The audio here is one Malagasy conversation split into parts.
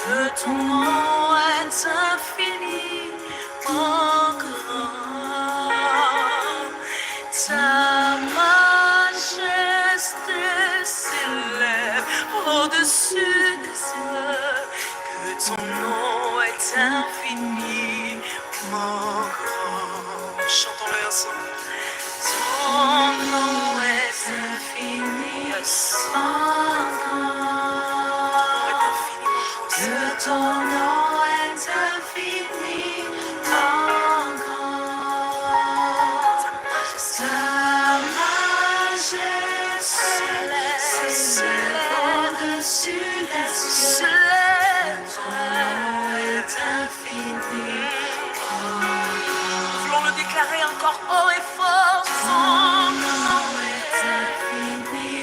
Que ton nom est infiniment grand. Ta majesté s'élève au-dessus des cieux. Que ton nom est infiniment grand. Chantons-le ensemble. Ton nom est infiniment grand. Que ton nom est infiniment grand. Ta majesté s'élève au-dessus des cieux. Ton nom est infiniment grand. Nous voulons le déclarer encore haut et fort. Son nom est infiniment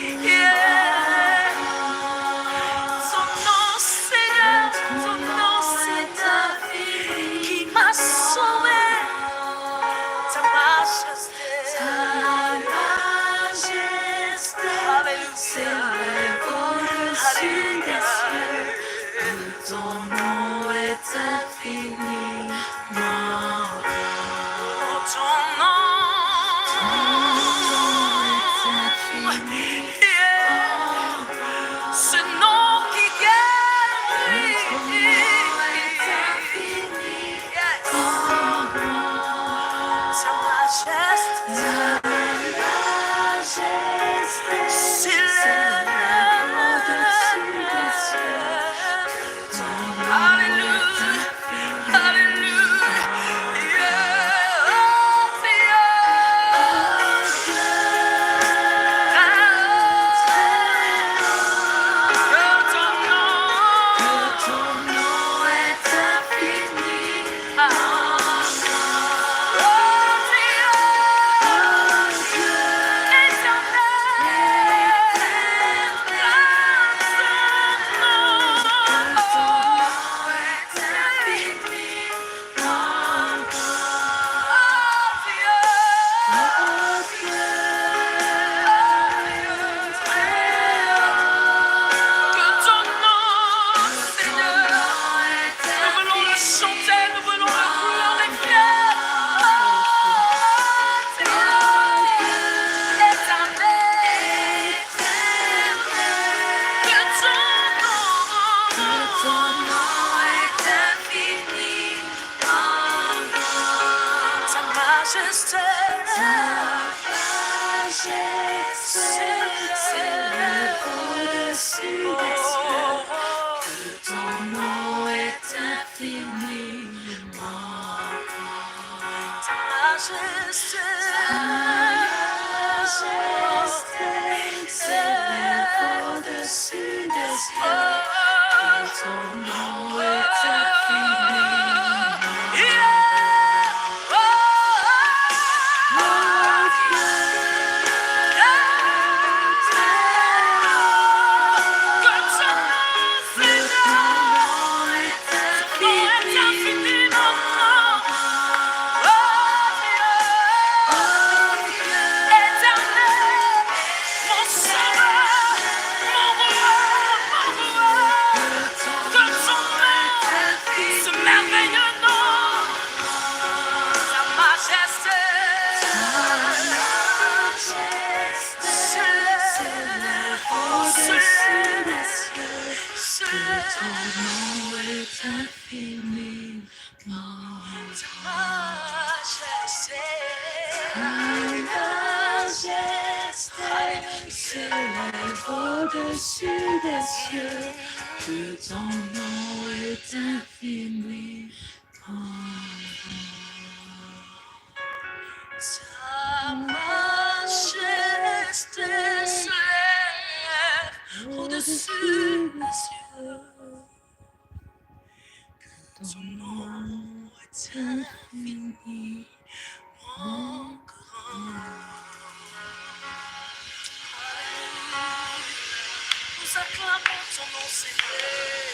grand. Son nom, Seigneur, ton nom, c'est infini qui m'a sauvé. Ta majesté, ta majesté, s'élève au-dessus des cieux. Que ton nom est infiniment grand. Ton nom, ton nom est infiniment grand. Ce nom qui guérit. Ton nom est infiniment grand. Sa majesté, ta majesté s'élève au-dessus des cieux. Que ton nom est infiniment Que ton nom est infiniment grand. Dieu éternel, que ton nom est infiniment grand. Oh Dieu très haut, que ton nom, Seigneur, nous voulons le chanter, nous voulons le glorifier. Oh Dieu éternel, que ton nom, que ton nom est infiniment grand. Ta majesté, ta majesté s'élève au-dessus des cieux. Que ton nom est infiniment grand. Ta majesté, ta majesté s'élève au-dessus des cieux. Que ton nom est infiniment grand. Oh Dieu très haut, que ton nom est infiniment grand. Oh Dieu éternel, mon sauveur, mon roi, mon roi, que ton nom, ce merveilleux nom, sa majesté, s'élève au-dessus des cieux, que ton nom est infiniment grand. Ta majesté s'élève au-dessus des cieux, que ton nom est infiniment grand. Ta majesté s'élève au-dessus des cieux, que ton nom est infiniment grand. Alléluia. Nous acclamons ton nom, Seigneur.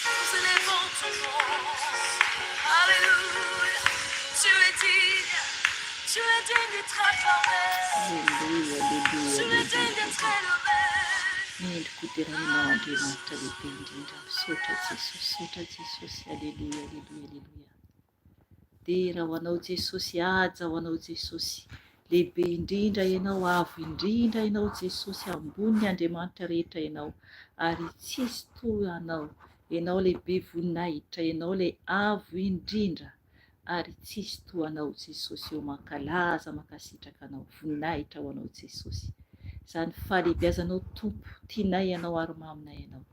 Nous élevons ton nom. Alléluia. Tu es digne. Aleloia, aleloia, aleloia, aleloia. Mendrika ho derainao Andriamanitra lehibe indrindra. Misaotra Jesosy, misaotra Jesosy. Aleloia, aleloia, aleloia. Dera ho anao Jesosy, haja ho anao Jesosy. Lehibe indrindra ianao, avo indrindra ianao Jesosy, ambony ny Andriamanitra rehetra ianao, ary tsisy toa anao. Ianao ilay be voninahitra, ianao ilay avo indrindra, ary tsisy toa anao Jesosy ô, mankalaza, mankasitraka anao, voninahitra ho anao Jesosy. Izany fahalehibiazanao Tompo, tianay ianao ary maminay ianao.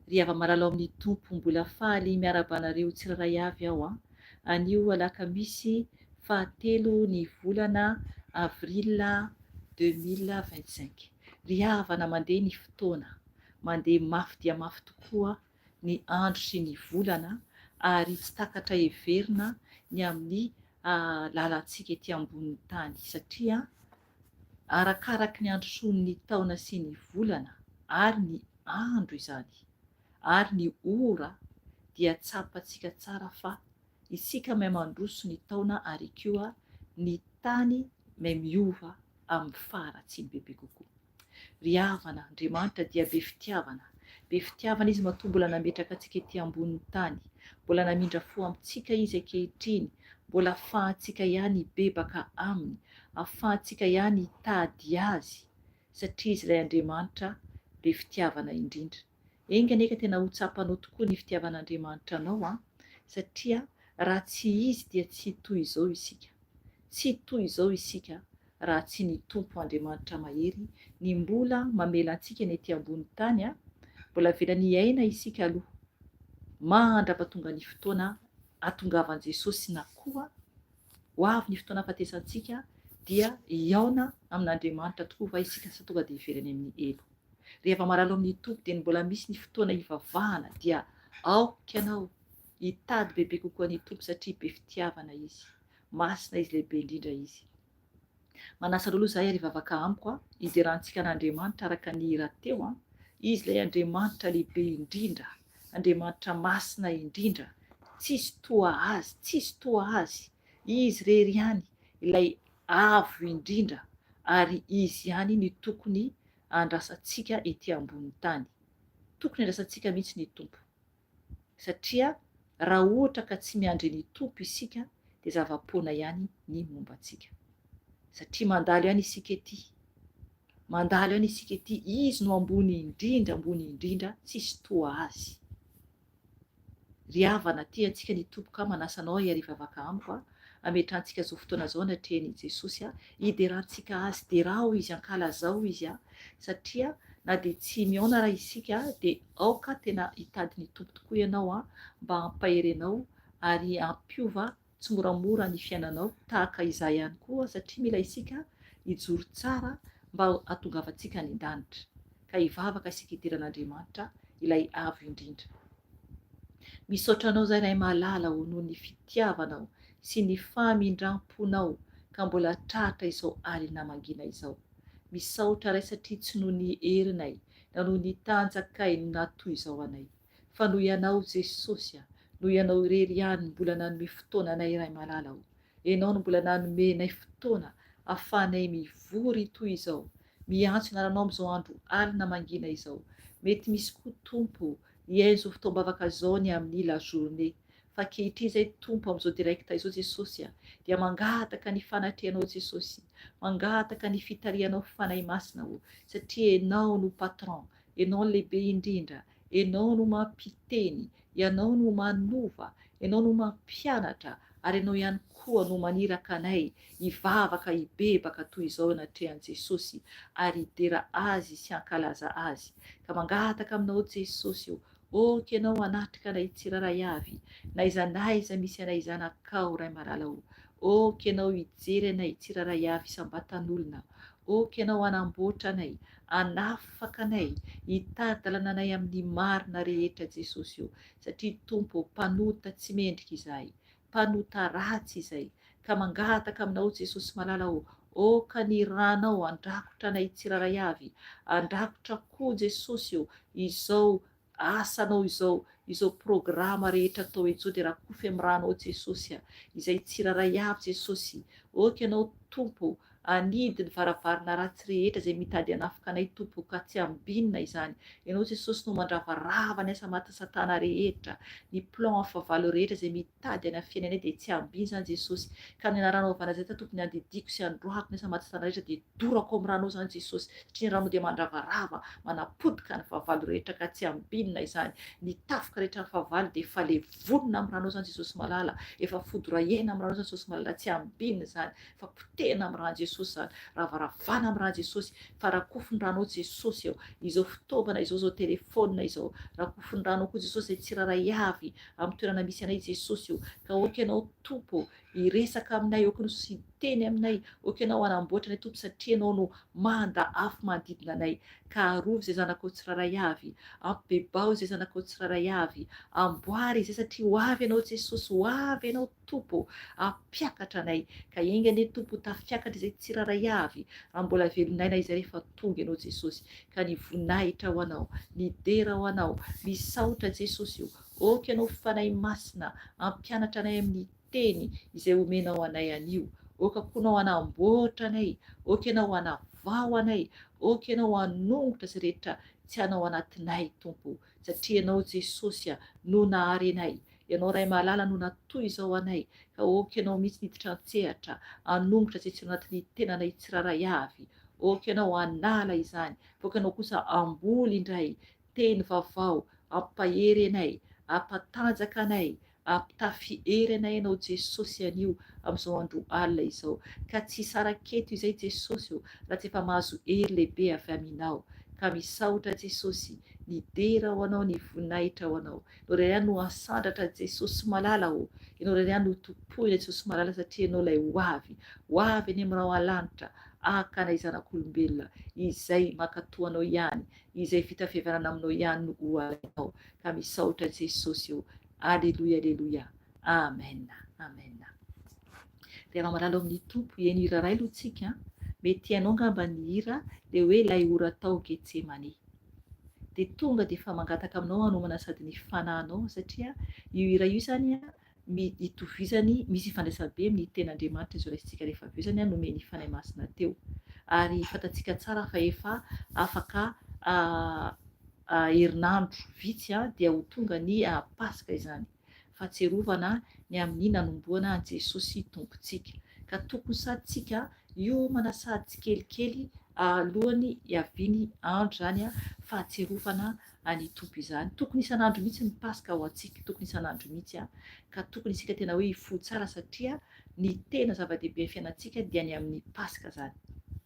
Ry hava-malala ao amin'ny Tompo, mbola faly miarahaba anareo tsirairay avy aho an! Anio alakamisy fahatelo ny volana avril 2025. Ry havana mandeha ny fotoana, mandeha mafy dia mafy tokoa ny andro sy ny volana ary tsy takatra heverina ny amin'ny lalantsika ety ambonin'ny tany satria Arakaraky ny androsoan'ny taona sy ny volana ary ny andro izany ary ny ora dia tsapantsika tsara fa isika miha mandroso ny taona ary koa ny tany miha miova amin'ny faharatsiany bebe kokoa. Ry havana, Andriamanitra dia be fitiavana. Be fitiavana Izy matoa mbola nametraka antsika ety ambonin'ny tany. Mbola namindra fo amintsika Izy ankehitriny. Mbola afahantsika ihany hibebaka Aminy. Afahantsika ihany hitady Azy. Satria Izy ilay Andriamanitra be fitiavana indrindra. Enga anie ka tena ho tsapanao tokoa ny fitiavan'Andriamanitra anao an! Satria raha tsy Izy dia tsy toy izao isika. Tsy toy izao isika raha tsy ny Tompo Andriamanitra Mahery ny mbola mamela antsika ny ety ambony tany a! Mbola avelany hiaina isika aloha mandrapatonga ny fotoana atongavan'i Jesosy na koa ho avy ny fotoana ahafatesantsika dia hihaona amin'Andriamanitra tokoa va isika sa tonga dia hiverina any amin'ny helo? Rehefa marary ao amin'ny Tompo dia ny mbola misy ny fotoana hivavahana dia aoka ianao hitady bebe kokoa ny Tompo satria be fitiavana Izy. Masina Izy lehibe indrindra Izy. Manasa anareo aloha izahay ary hivavaka amiko a, hiderantsika an'Andriamanitra araka ny hira teo a. Izy ilay Andriamanitra lehibe indrindra, Andriamanitra masina indrindra, tsisy toa Azy, tsisy toa Azy. Izy irery ihany ilay avo indrindra ary Izy ihany no tokony andrasantsika ety ambonin'ny tany. Tokony andrasantsika mihitsy ny Tompo. Satria raha ohatra ka tsy miandry ny Tompo isika dia zava-poana ihany ny momba antsika. Satria mandalo ihany isika ety. Mandalo ihany isika ety. Izy no ambony indrindra, ambony indrindra, tsisy toa Azy. Ry havana, tia antsika ny Tompo ka manasa anao hiarivavaka amiko a. Ametrahantsika izao fotoana izao anatrehan' i Jesosy a. Hiderantsika Azy, derao Izy, ankalazao Izy a. Satria na dia tsy mihaona ara isika dia aoka tena hitady ny Tompo tokoa ianao a, mba hampahery anao ary hampiova tsimoramora ny fiainanao tahaka izaho ihany koa satria mila isika hijoro tsara mba hahatongavantsika any an-danitra. Ka hivavaka isika hidera an'Andriamanitra ilay Avo Indrindra. Misaotra Anao izahay Ray malala o noho ny fitiavanao sy ny famindram-ponao ka mbola tratra izao alina mangina izao. Misaotra Ray satria tsy noho ny herinay na noho ny tanjakay no nahatoy izao anay fa noho Ianao Jesosy a, noho Ianao irery ihany mbola nanome fotoana anay Ray malala o. Ianao no mbola nanome anay fotoana afahanay mivory toy izao, miantso ny anaranao amin'izao andro alina mangina izao. Mety misy koa Tompo hihaino izao fotoam-bavaka izao ny amin'ny la journée. Fa ankehitriny izay Tompo amin'izao direct izao Jesosy a, dia mangataka ny fanatrehanao Jesosy, mangataka ny fitarihanao Fanahy Masina o, satria Ianao no patron, Ianao no lehibe indrindra, Ianao no mampiteny, Ianao no manova, Ianao no mampianatra, ary Ianao ihany koa no maniraka anay hivavaka hibebaka toy izao eo anatrehan'i Jesosy ary hidera Azy sy hankalaza Azy. Ka mangataka Aminao Jesosy o, ok Ianao hanatrika anay tsirairay avy, n'aiza n'aiza misy anay zanakao Ray malala o, ok Ianao hijery anay tsirairay avy isam-batan'olona, ok Ianao hanamboatra anay, hanafaka anay, hitari-dalana anay amin'ny marina rehetra Jesosy o, satria Tompo o, mpanota tsy mendrika izahay, mpanota ratsy izay, ka mangataka aminao Jesosy malala o, aoka ny ranao handrakotra anay tsirairay avy, handrakotra koa Jesosy o, izao asanao izao, izao programa rehetra atao eto izao dia rakofy amin'ny ranao Jesosy a, izay tsirairay avy Jesosy. Ok Ianao Tompo Anidy ny varavarana ratsy rehetra izay mitady hanafika anay Tompo ka tsy ambinina izany. Ianao Jesosy no mandravarava ny asa matin'i satana rehetra, ny plan an'ny fahavalo rehetra izay mitady hanafihany anay dia tsy ambiny izany Jesosy. Ka amin'ny anaranao avy Nazareta Tompo ny andidiako sy androahako ny asa matin'i satana rehetra dia dorako amin'ny ranao izany Jesosy satria ny ranao dia mandravarava, manapotika ny fahavalo rehetra ka tsy ambinina izany. Ny tafika rehetra ny fahavalo dia efa levonina amin'ny ranao izany Jesosy malala, efa fodorahena amin'ny ranao izany Jesosy malala, tsy ambinina izany. Fa potehina amin'ny ràn'i Jesosy izany, ravaravana amin'ny ràn'i Jesosy, fa rakofy ny rànao Jesosy eo, izao fitaovana izao, izao telephone izao, rakofy ny rànao koa Jesosy izay tsirairay avy amin'ny toerana misy anay Jesosy o, ka aoka Ianao Tompo hiresaka aminay, aoka Ianao Jesosy hiteny aminay, aoka Ianao hanamboatra anay Tompo satria Ianao no manda afo manodidina anay, ka arovy izay zanakao tsirairay avy, ampibebaho izay zanakao tsirairay avy, amboary izay satria ho avy Ianao Jesosy, ho avy Ianao Tompo hampiakatra anay ka enga anie Tompo ho tafiakatra izay tsirairay avy raha mbola velon'aina izay rehefa tonga ianao Jesosy ka ny voninahitra ho anao ny dera ho anao misaotra Jesosy o ok ianao Fanahy Masina hampianatra anay amin'ny teny izay omenao anay anio ok koa nao hanamboatra anay ok ianao hanavao anay ok ianao hanongotra izay rehetra tsy hanao anatinay Tompo satria ianao Jesosy no nahary anay Ianao Ray malala no natoy izao anay ka ok Ianao mihitsy niditra an-tsehatra hanongotra izay tsy ao anatin'ny tenanay tsirairay avy. Ok Ianao hanala izany fa ok Ianao kosa hamboly indray teny vaovao hampahery anay, hampatanjaka anay, hampitafy hery anay Ianao Jesosy anio amin'izao andro alina izao. Ka tsy hisaraka eto izay Jesosy o raha tsy efa mahazo hery lehibe avy Aminao. Ka misaotra Jesosy, ny dera ho Anao, ny voninahitra ho Anao. Ianao irery ihany no hasandratra Jesosy malala ô! Ianao irery ihany no tompoina Jesosy malala satria Ianao ilay ho avy, ho avy eny amin'ny rahona lanitra haka anay zanak'olombelona, izay mankatò Anao ihany, izay vita fihavanana aminao ihany no ho alainao, ka misaotra Jesosy ô! Aleloia aleloia Amen Amen. Ry havana malala ao amin'ny Tompo, hihaino hira iray aloha tsika an! Mety hainao angamba ny hira ilay hoe Ilay ora tao Getsemane. Dia tonga dia efa mangataka aminao hanomana sady ny fanahinao satria io hira io izany an, itovizany, misy ifandraisany be amin'ny tenin'Andriamanitra izao raisintsika rehefa avy eo izany an, nomen'ny Fanahy Masina teo. Ary fantatsika tsara fa efa afaka herinandro vitsy dia ho tonga ny Paska izany. Fahatsiarovana ny amin'ny nanomboana an'i Jesosy Tompontsika. Ka tokony sady tsika hiomana sady tsikelikely alohan'ny hiaviany andro izany fahatsiarovana an'i Tompo izany. Tokony isan'andro mihitsy ny Paska ho antsika, tokony isan'andro mihitsy. Ka tokony isika tena hoe hifoha tsara satria ny tena zava-dehibe amin'ny fiainantsika dia ny amin'ny Paska izany.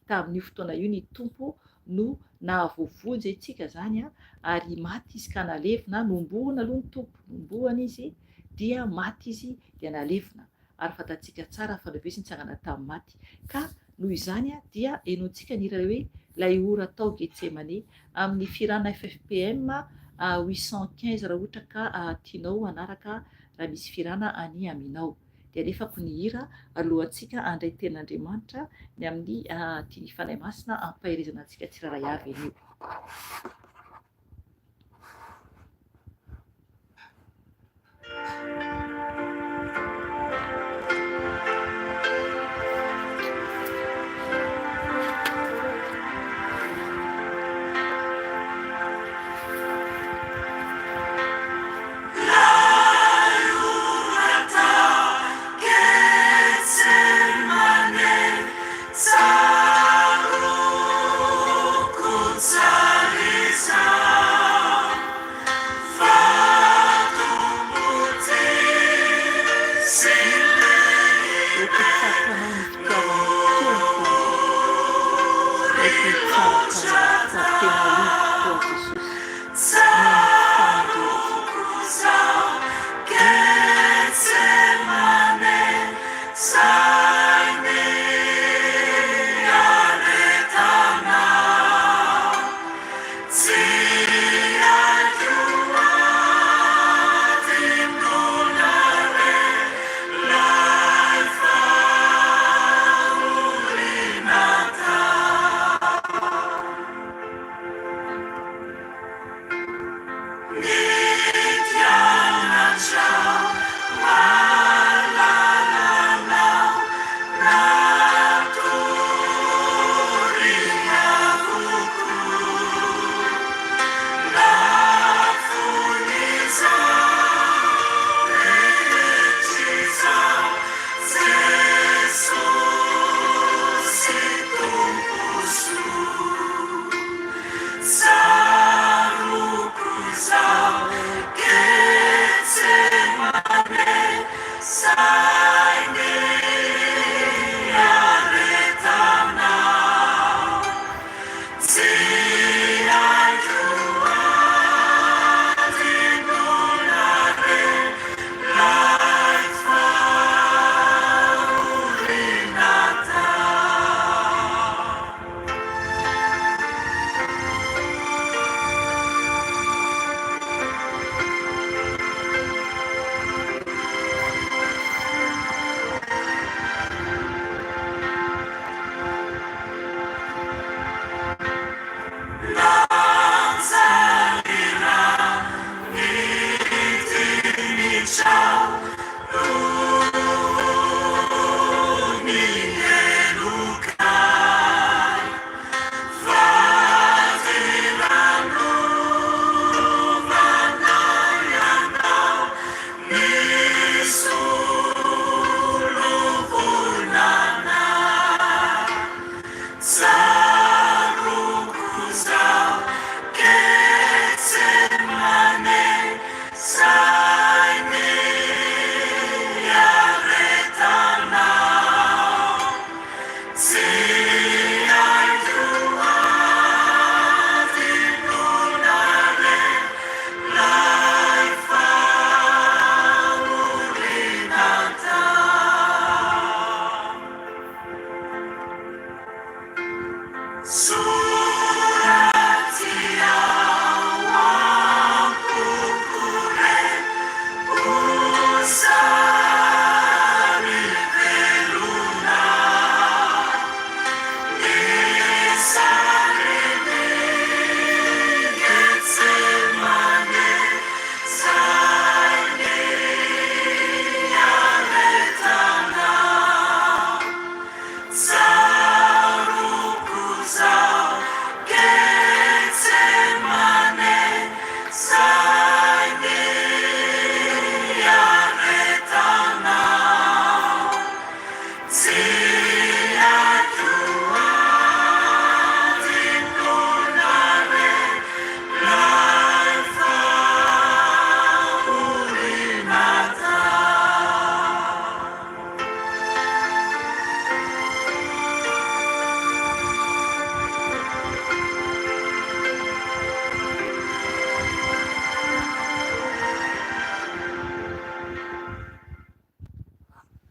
Tamin'io fotoana io ny Tompo no nahavoavonjy antsika izany ary maty izy ka nalevina, nohomboana aloha ny Tompo, nohomboana izy dia maty izy dia nalevina ary fantatsika tsara fa noho izy nitsangana tamin'ny maty ka noho izany dia henointsika ny hira hoe Ilay ora tao Getsemane amin'ny fihirana ffpm 815 raha ohatra ka tianao hanaraka raha misy fihirana any aminao. Dia alefako ny hira alohantsika handray tenin'Andriamanitra ny amin'ny tian'ny Fanahy Masina hampaherezana antsika tsirairay avy anio. Mety ho tsapanao ny fitiavan'ny Tompo anao. Mety ho tsapanao fa tena ho izy tokoa Jesosy noho ny fahendrentsika.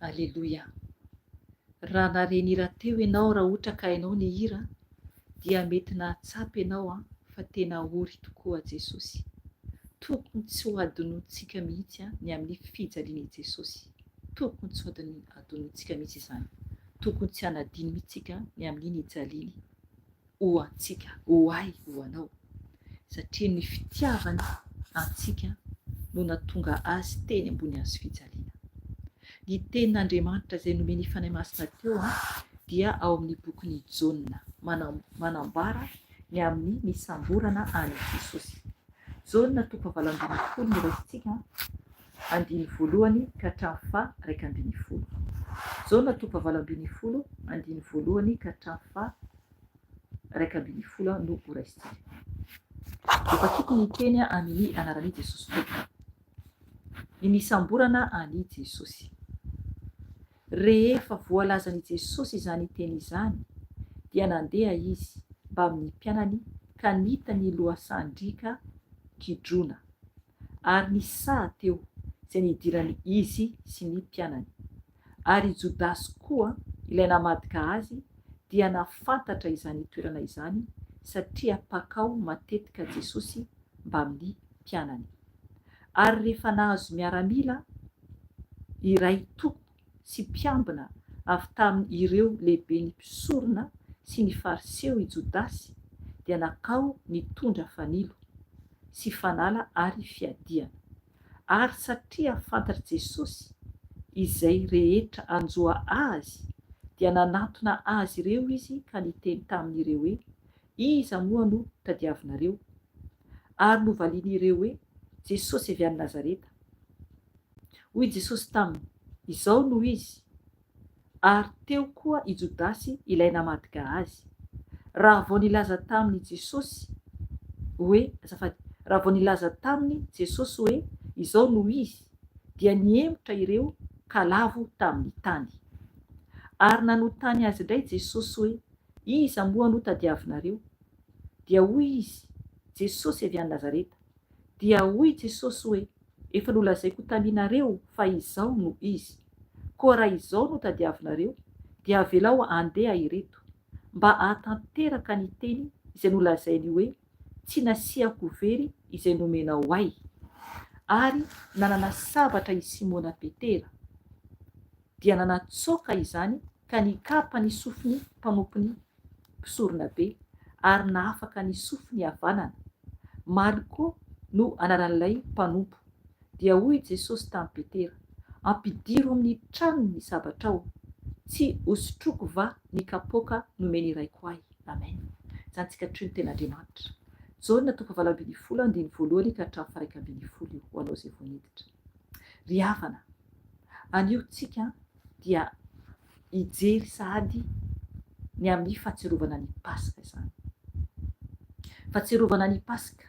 Aleloia. Raha nahare ny hira teo ianao raha ohatra ka hainao ny hira dia mety nahatsapa ianao an fa tena ory tokoa Jesosy. Tokony tsy ho adinontsika mihitsy an ny amin'ny fijalian'i Jesosy. Tokony tsy ho adinontsika mihitsy izany. Tokony tsy hanadino mihitsy isika ny amin'ny nijaliany ho antsika, ho ahy, ho anao. Satria ny fitiavany antsika no nahatonga Azy teny ambony hazo fijaliana. Ny tenin'Andriamanitra izay nomen'ny Fanahy Masina teo dia ao amin'ny bokin'i Jaona, manambara ny amin'ny nisamborana an'i Jesosy. Jaona toko fahavalo ambin'ny folo no raisintsika, andininy voalohany ka hatramin'ny faha 11. Jaona toko fahavalo ambin'ny folo, andininy voalohany ka hatramin'ny faha 11 no horaisintsika. Hovakiko ny teny amin'ny anaran'i Jesosy Tompo. Ny nisamborana an'i Jesosy. Rehefa voalazan'i Jesosy izany teny izany, dia nandeha Izy mbamin'ny mpianany ka nita ny lohasahan-driaka Kidrona. Ary ny saha teo izay nidirany Izy sy ny mpianany. Ary i Jodasy koa, ilay namadika Azy, dia nahafantatra izany toerana izany, satria mpankao matetika Jesosy mbamin'ny mpianany. Ary rehefa nahazo miaramila iray toko sy mpiambina avy tamin' ireo lehiben'ny mpisorona sy ny Fariseo i Jodasy, dia nankao nitondra fanilo, sy fanala ary fiadiana. Ary satria fantatr'i Jesosy izay rehetra hanjo Azy, dia nanatona azy ireo Izy ka niteny tamin'ireo hoe, Iza moa no tadiavinareo? Ary novalian'ireo hoe, Jesosy avy any Nazareta. Hoy Jesosy taminy, Izao no Izy. Ary teo koa i Jodasy ilay namadika Azy. Raha vao nilaza taminy Jesosy hoe, azafady, raha vao nilaza taminy Jesosy hoe, Izao no Izy, dia nihemotra ireo ka lavo tamin'ny tany. Ary nanontany azy indray Jesosy hoe, Iza moa no tadiavinareo? Dia hoy izy, Jesosy avy any Nazareta. Dia hoy Jesosy hoe, Efa nolazaiko taminareo fa Izaho no Izy. Koa raha Izao no tadiavinareo, dia avelao handeha ireto, mba hahatanteraka ny teny izay nolazainy hoe, Tsy nasiako very izay nomenao Ahy. Ary nanana sabatra i Simona Petera. Dia nanatsoaka izany ka nikapa ny sofin'ny mpanompon'ny mpisoronabe, ary nahafaka ny sofiny havanana. Malko no anaran'ilay mpanompo. Dia hoy Jesosy tamin'i Petera, Ampidiro amin'ny tranony ny sabatrao. Tsy hosotroiko va ny kapoaka nomen'ny Raiko ahy? Amen. Izany tsika hatreo ny tenin'Andriamanitra. Jaona toko fahavalo ambin'ny folo andininy voalohany ka hatramin'ny faha 11 io, ho anao izay vao niditra. Ry havana, anio tsika dia hijery sahady ny amin'ny fahatsiarovana ny Paska izany. Fahatsiarovana ny Paska,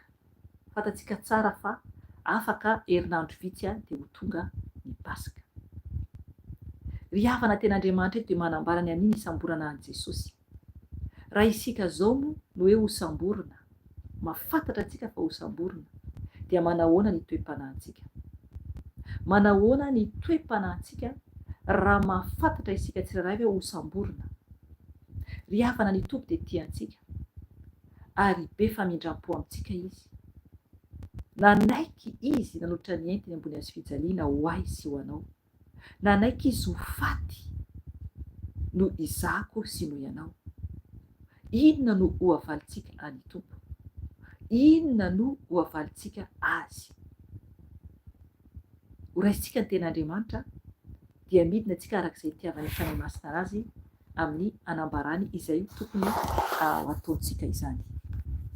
fantatsika tsara fa afaka herinandro vitsy dia ho tonga ny Paska. Ry havana tena Andriamanitra eto dia manambara ny amin'ny nisamborana an'i Jesosy. Raha isika zao moa no hoe hosamborina, mahafantatra antsika fa hosamborina, dia manahoana ny toe-panahintsika? Manahoana ny toe-panahintsika raha mahafantatra isika tsirairay hoe hosamborina? Ry havana ny Tompo dia tia antsika ary be famindram-po amintsika Izy. Nanaiky Izy nanolotra ny entiny ambony hazofijaliana ho ahy sy ho anao. Nanaiky Izy ho faty noho izako sy noho ianao. Inona no ho avalintsika an'i Tompo? Inona no ho avalintsika Azy? Ho raisintsika ny Tenin'Andriamanitra dia midina antsika araka izay itiavan'ny Fanahy Masina azy amin'ny hanambarany izay tokony ho ataontsika izany.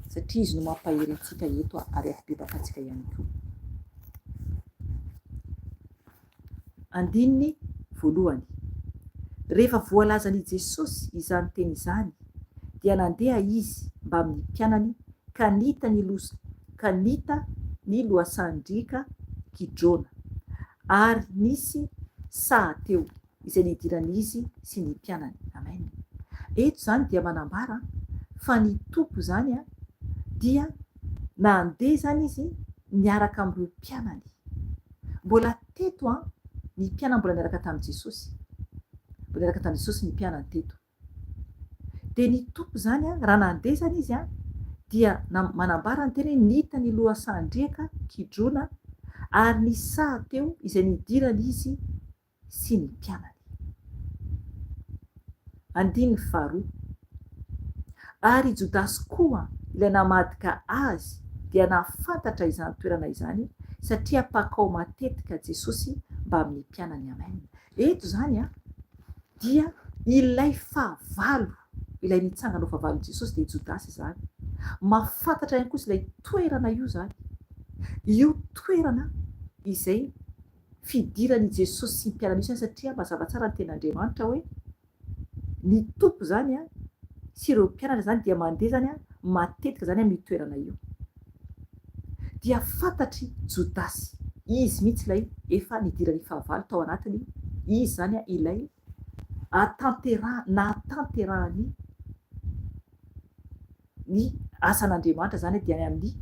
Satria Izy no mampahery antsika eto ary hampibebaka antsika ihany koa. Andininy voalohany. Rehefa voalazan' i Jesosy izany teny izany, dia nandeha Izy mbamin'ny mpianany ka nita ny ka nita ny lohasahan-driaka Kidrona, ary nisy saha teo izay nidiran'izy sy ny mpianany. Amen. Eto izany dia manambara fa ny Tompo izany dia nandeha izany Izy niaraka amin'ireo mpianany. Mbola teto an, ny mpianany mbola niaraka tamin'i Jesosy. Mbola niaraka tamin'i Jesosy ny mpianany teto. Dia ny Tompo izany an, raha nandeha izany Izy an, dia manambara ny teny hoe nita ny lohasahan-driaka Kidrona ary nisy saha teo izay nidirany Izy sy ny mpianany. Andininy faharoa. Ary i Jodasy koa, ilay namadika Azy, dia nahafantatra izany toerana izany, satria mpankao matetika Jesosy mbamin'ny mpianany. Amen. Eto izany dia ilay fahavalo, ilay nitsangana ho fahavalon'i Jesosy dia i Jodasy izany. Mahafantatra ihany koa izy ilay toerana io izany. Io toerana izay fidiran' i Jesosy sy ny mpianany io satria mazava tsara ny tenin'Andriamanitra hoe ny Tompo izany sy ireo mpianatra izany dia mandeha izany matetika izany amin'io toerana io. Dia fantatr'i Jodasy, izy mihitsy ilay efa nidiran'ny fahavalo tao anatiny, izy izany ilay ahatanteraha, nahatanterahan'ny Ny asan'Andriamanitra izany dia ny amin'ny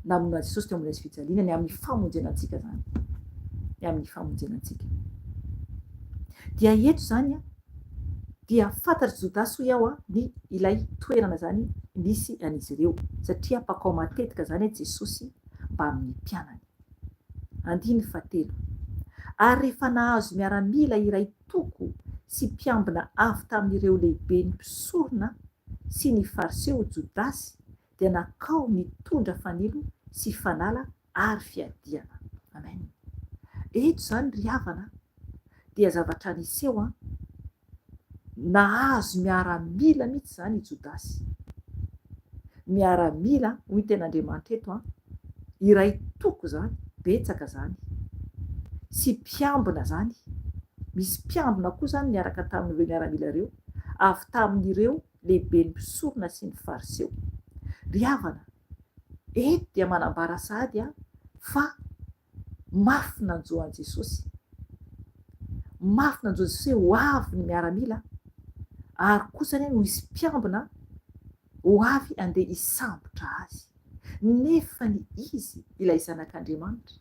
namonoana an'i Jesosy teo ambony hazo fijaliana, ny amin'ny famonjena antsika izany. Ny amin'ny famonjena antsika. Dia eto izany dia fantatr'i Jodasy hoy aho ny ilay toerana izany nisy an'izy ireo satria mpankao matetika izany Jesosy mbamin'ny mpianany. Andininy fahatelo. Ary rehefa nahazo miaramila iray toko sy mpiambina avy tamin'ireo lehiben'ny mpisorona sy ny Fariseo Jodasy dia nankao nitondra fanilo sy fanala ary fiadiana. Amen. Eto izany ry havana dia zavatra niseho an, nahazo miaramila mihitsy izany i Jodasy. Miaramila, hoy ny tenin'Andriamanitra eto an, iray toko izany, betsaka izany, sy mpiambina izany, misy mpiambina koa izany niaraka tamin'ireo miaramila ireo, avy tamin'ireo lehiben'ny mpisorona sy ny Fariseo. Ry havana, eto dia manambara sahady aho fa mafy nanjo an'i Jesosy. Mafy nanjo an'i Jesosy hoe ho avy ny miaramila ary kosa anie no hisy mpiambina ho avy handeha hisambotra azy. Nefa ny Izy, ilay Zanak'Andriamanitra,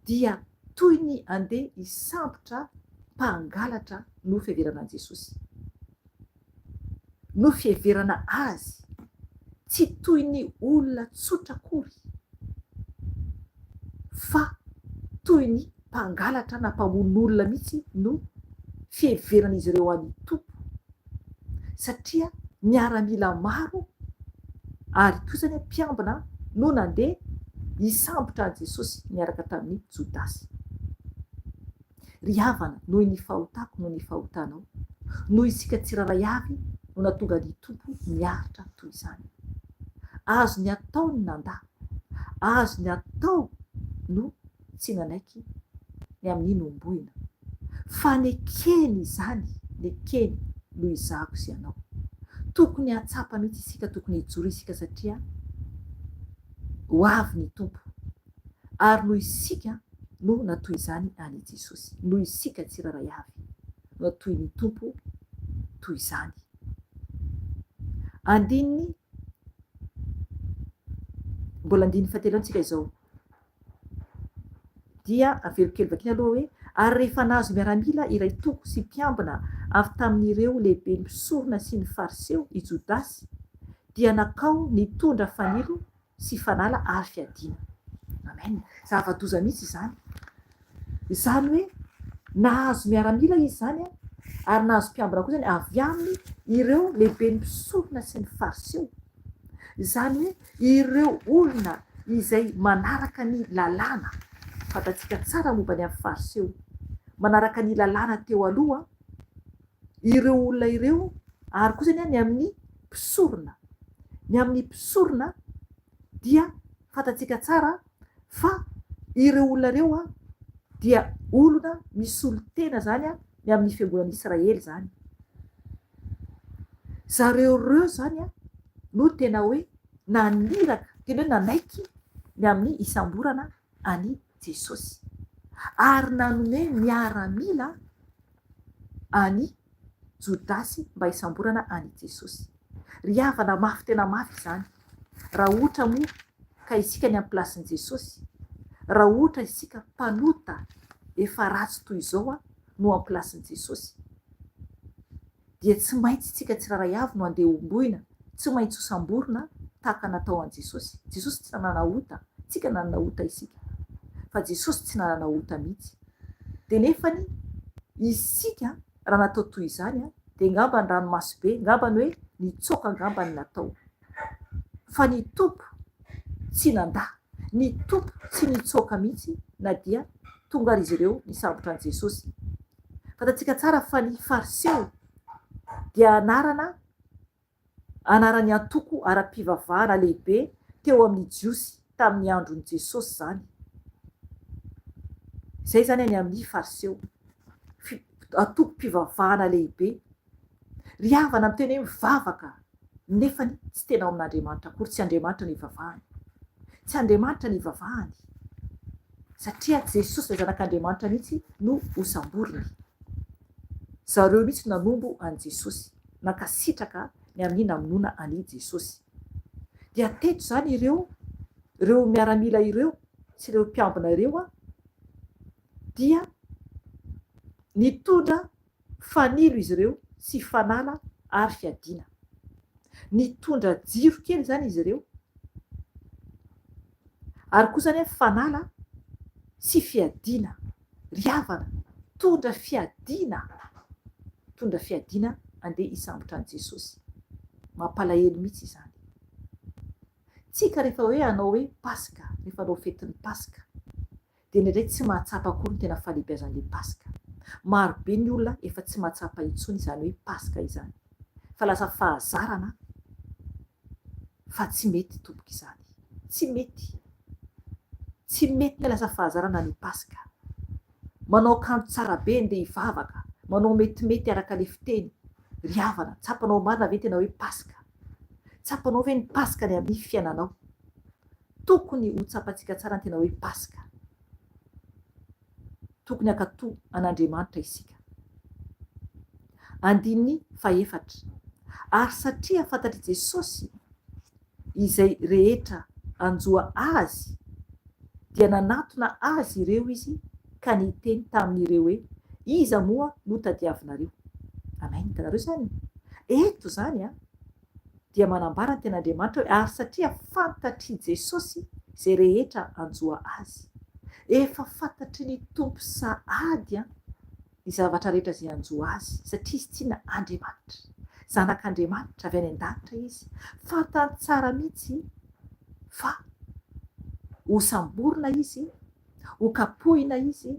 dia toy ny andeha hisambotra mpangalatra no fiheverana an'i Jesosy. No fiheverana Azy, tsy toy ny olona tsotra akory, fa toy ny mpangalatra na mpamono olona mihitsy no fiheveran'izy ireo an'i Tompo, satria miaramila maro ary kosa anie mpiambina no nandeha hisambotra an'i Jesosy niaraka tamin'i Jodasy. Ry havana, noho ny fahotako noho ny fahotanao, noho isika tsirairay avy no nahatonga ny Tompo niaritra toy izany. Azony atao ny nandà, azony atao no tsy nanaiky ny amin'ny nohombohina, fa nekeny izany, nekeny noho izaho sy ianao. Tokony hahatsapa mihitsy isika, tokony hijoro isika satria ho avy ny Tompo, ary noho isika no natoy izany an'i Jesosy, noho isika tsirairay avy no natoy ny Tompo toy izany. Andininy, mbola andininy fahatelo ihany tsika izao. Dia averiko kely vakina aloha hoe, Ary rehefa nahazo miaramila iray toko sy mpiambina avy tamin'ireo lehiben'ny mpisorona sy ny Fariseo i Jodasy, dia nankao nitondra fanilo sy fanala ary fiadiana. Amen. Zava-doza mihitsy izany. Izany hoe nahazo miaramila izy izany ary nahazo mpiambina koa izany avy aminy ireo lehiben'ny mpisorona sy ny Fariseo. Izany hoe ireo olona izay manaraka ny lalàna, fantatsika tsara momba ny amin'ny Fariseo, manaraka ny lalàna teo aloha ireo olona ireo ary kosa ny amin'ny mpisorona. Ny amin'ny mpisorona dia fantatsika tsara fa ireo olona ireo dia olona misolo tena izany ny amin'ny fiangonan'i Israely izany. Zareo ireo izany no tena hoe naniraka, tena hoe nanaiky ny amin'ny hisamborana an'i Jesosy. Ary nanome miaramila an'i Jodasy mba hisamborana an'i Jesosy. Ry havana, mafy tena mafy izany. Raha ohatra moa ka isika ny amin'ny plasin'i Jesosy, raha ohatra isika mpanota efa ratsy toy izao no amin'ny plasin'i Jesosy, dia tsy maintsy isika tsirairay avy no handeha homboina, tsy maintsy hosamborina tahaka natao an'i Jesosy. Jesosy tsy nanana ota, tsika nanana ota isika, fa Jesosy tsy nanana ota mihitsy. Dia nefany isika raha natao toy izany dia angamba ny ranomaso be, angamba ny hoe nitsoaka angamba ny natao. Fa ny Tompo tsy nandà, ny Tompo tsy nitsoaka mihitsy na dia tonga ary izy ireo nisambotra an'i Jesosy. Fantatsika tsara fa ny Fariseo dia anarana anaran'ny antoko ara-pivavahana lehibe teo amin'ny Jiosy tamin'ny andron'i Jesosy izany. Izay izany any amin'ny Fariseo. Antokom-pivavahana lehibe. Ry havana miteny hoe mivavaka nefany tsy tena ao amin'Andriamanitra akory, tsy Andriamanitra no ivavahany. Tsy Andriamanitra no ivavahany. Satria Jesosy ilay Zanak'Andriamanitra mihitsy no hosamboriny. Zareo mihitsy no nanombo an'i Jesosy, nankasitraka ny amin'ny namonoana an'i Jesosy. Dia teto izany ireo ireo miaramila ireo sy ireo mpiambina ireo dia nitondra fanilo izy ireo sy fanala ary fiadiana. Nitondra jiro kely izany izy ireo ary koa izany fanala sy fiadiana. Ry havana, tondra fiadiana, tondra fiadiana andeha hisambotra an'i Jesosy. Mampalahelo mihitsy izany. Tsika rehefa hoe hanao hoe Paska, rehefa hanao fetin'ny Paska, dia indraindray tsy mahatsapa akory ny tena fahalehibiazan'ilay Paska. Maro be ny olona efa tsy mahatsapa intsony izany hoe Paska izany, fa lasa fahazarana fa tsy mety tompoko izany. Tsy mety. Tsy mety ny lasa fahazarana ny Paska. Manao akanjo tsara be ndeha hivavaka, manao metimety araka le fiteny. Ry havana, tsapanao marina ve tena hoe Paska? Tsapanao ve ny Paska ny amin'ny fiainanao? Tokony ho tsapantsika tsara ny tena hoe Paska. Tokony hankatò an'Andriamanitra isika. Andininy fahefatra. Ary satria fantatr'i Jesosy izay rehetra hanjo Azy, dia nanatona azy ireo Izy ka niteny tamin'ireo hoe, Iza moa no tadiavinareo? Amen. Hitanareo izany? Eto izany an! dia manambara ny Tenin'Andriamanitra hoe, ary satria fantatr'i Jesosy izay rehetra hanjo Azy. Efa fantatry ny Tompo sahady an! ny zavatra rehetra izay hanjo Azy, satria Izy tsinona Andriamanitra. Zanak'Andriamanitra avy any an-danitra Izy. Fantany tsara mihitsy fa hosamborina Izy, hokapohina Izy,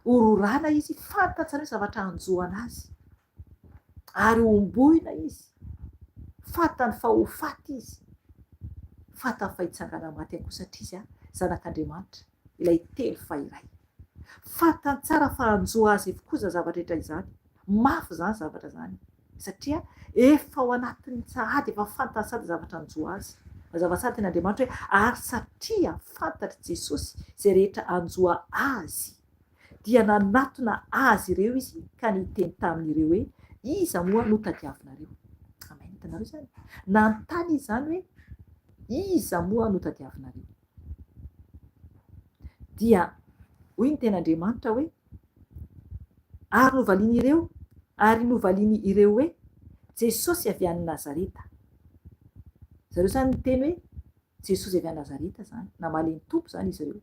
hororana Izy, fantany tsara mihitsy zavatra hanjo an'Azy. Ary homboina Izy. Fantany fa ho faty Izy. Fantany fa hitsangana maty ihany koa satria Izy Zanak'Andriamanitra, ilay telo fa iray. Fantany tsara fa hanjo azy avokoa izany zavatra rehetra izany. Mafy izany zavatra izany. Satria efa ao anatin'ny sahady, efa fantany sahady ny zavatra hanjo azy. Mazava tsara ny tenin'Andriamanitra hoe, ary satria fantatr'i Jesosy izay rehetra hanjo azy, dia nanatona azy ireo izy ka niteny tamin'ireo hoe, Iza moa no tadiavinareo? Amen. Hitanareo izany? Nanontany izy izany hoe, Iza moa no tadiavinareo? Dia hoy ny tenin'Andriamanitra hoe, Ary novalian'ireo, Ary novaliany ireo hoe, Jesosy avy any Nazareta. Zareo izany niteny hoe, Jesosy avy any Nazareta izany. Namaly ny Tompo izany izy ireo.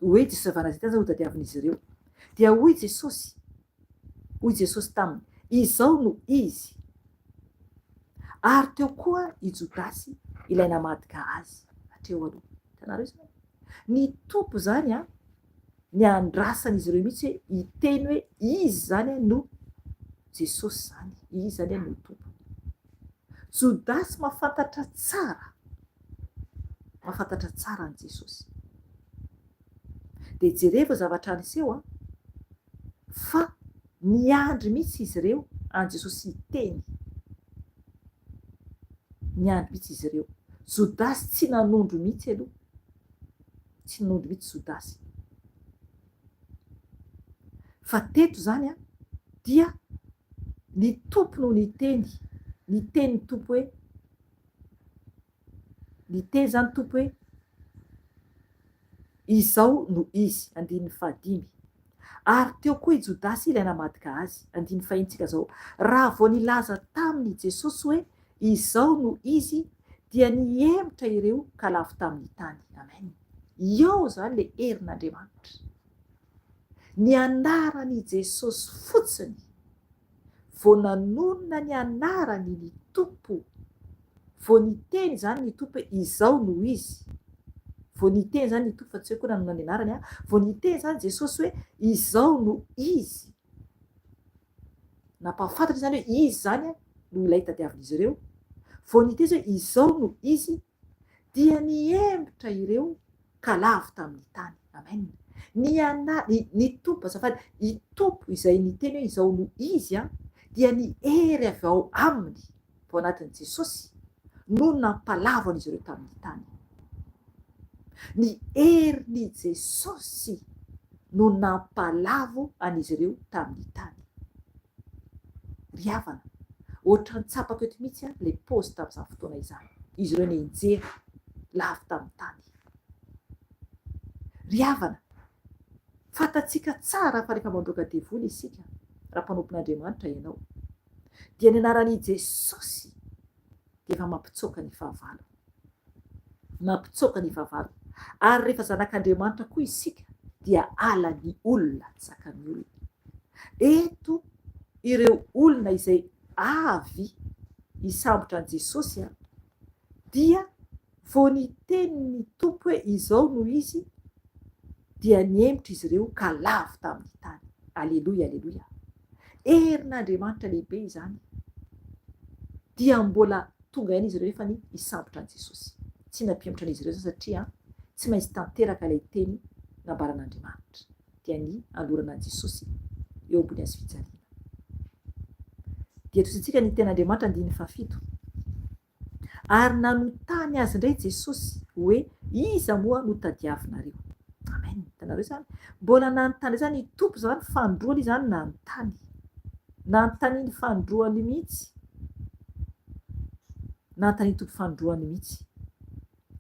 Hoe Jesosy avy any Nazareta izany no tadiavin'izy ireo. Dia hoy Jesosy, hoy Jesosy taminy, Izao no Izy. Ary teo koa i Jodasy, ilay namadika Azy. Hatreo aloha. Hitanareo izany? Ny Tompo izany an, niandrasan'izy ireo mihitsy hoe hiteny hoe Izy izany no Jesosy izany, Izy izany no Tompo. Jodasy mahafantatra tsara, mahafantatra tsara an'i Jesosy. Dia jerevo zavatra niseho an, fa niandry mihitsy izy ireo an'i Jesosy hiteny. Niandry mihitsy izy ireo. Jodasy tsy nanondro mihitsy aloha. Tsy nanondro mihitsy Jodasy. Fa teto izany an, dia ny Tompo no niteny, niteny ny Tompo hoe, niteny izany Tompo hoe, Izao no izy, andininy fahadimy. Ary teo koa i Jodasy ilay namadika azy, andininy fahenitsika izao. Raha vao nilaza taminy Jesosy hoe, Izao no izy, dia nihemotra ireo ka lavo tamin'ny tany. Amen. Eo izany ilay herin'Andriamanitra. Ny anaran'i Jesosy fotsiny, vao nanonona ny anarany ny Tompo, vao niteny izany ny Tompo hoe izao no izy, vao niteny izany ny Tompo fa tsy hoe koa nanonona ny anarany an, vao niteny izany Jesosy hoe izao no izy, nampahafantatra izany hoe izy izany no ilay tadiavin'izy ireo, vao niteny izy hoe izao no izy, Dia nihemotra ireo ka lavo tamin'ny tany. Amen. Ny ana, ny, ny Tompo, azafady, i Tompo izay niteny hoe izao no Izy an, dia ny hery avy ao Aminy, tao anatin'i Jesosy, no nampalavo an'izy ireo tamin'ny tany. Ny herin'i Jesosy no nampalavo an'izy ireo tamin'ny tany. Ry havana, ohatran'ny tsapako eto mihitsy an, ilay paozy tamin'izany fotoana izany. Izy ireo nianjera, lavo tamin'ny tany. Ry havana, fantatsika tsara fa rehefa mandroaka devoly isika, raha mpanompon'Andriamanitra ianao, dia ny anaran'i Jesosy dia efa mampitsoaka ny fahavalo. Mampitsoaka ny fahavalo. Ary rehefa zanak'Andriamanitra koa isika dia halan'ny olona, tsy zakan'ny olona. Eto ireo olona izay avy hisambotra an'i Jesosy dia vao niteny ny Tompo hoe izao no izy dia nihemotra izy ireo ka lavo tamin'ny tany. Aleloia, aleloia. Herin'Andriamanitra lehibe izany. Dia mbola tonga ihany izy ireo nefa ny hisambotra an'i Jesosy. Tsy nampihemotra an'izy ireo izany satria tsy maintsy tanteraka ilay teny nambaran'Andriamanitra, dia ny hanolorana an'i Jesosy eo ambony hazofijaliana. Dia tohizintsika ny tenin'Andriamanitra andininy fahafito. Ary nanontany azy indray Jesosy hoe, Iza moa no tadiavinareo? Amen. Hitanareo izany? Mbola nanontany izany i Tompo izany, fanindroany izany nanontany. Nanontaniany fanindroany mihitsy. Nanontanian'ny Tompo fanindroany mihitsy.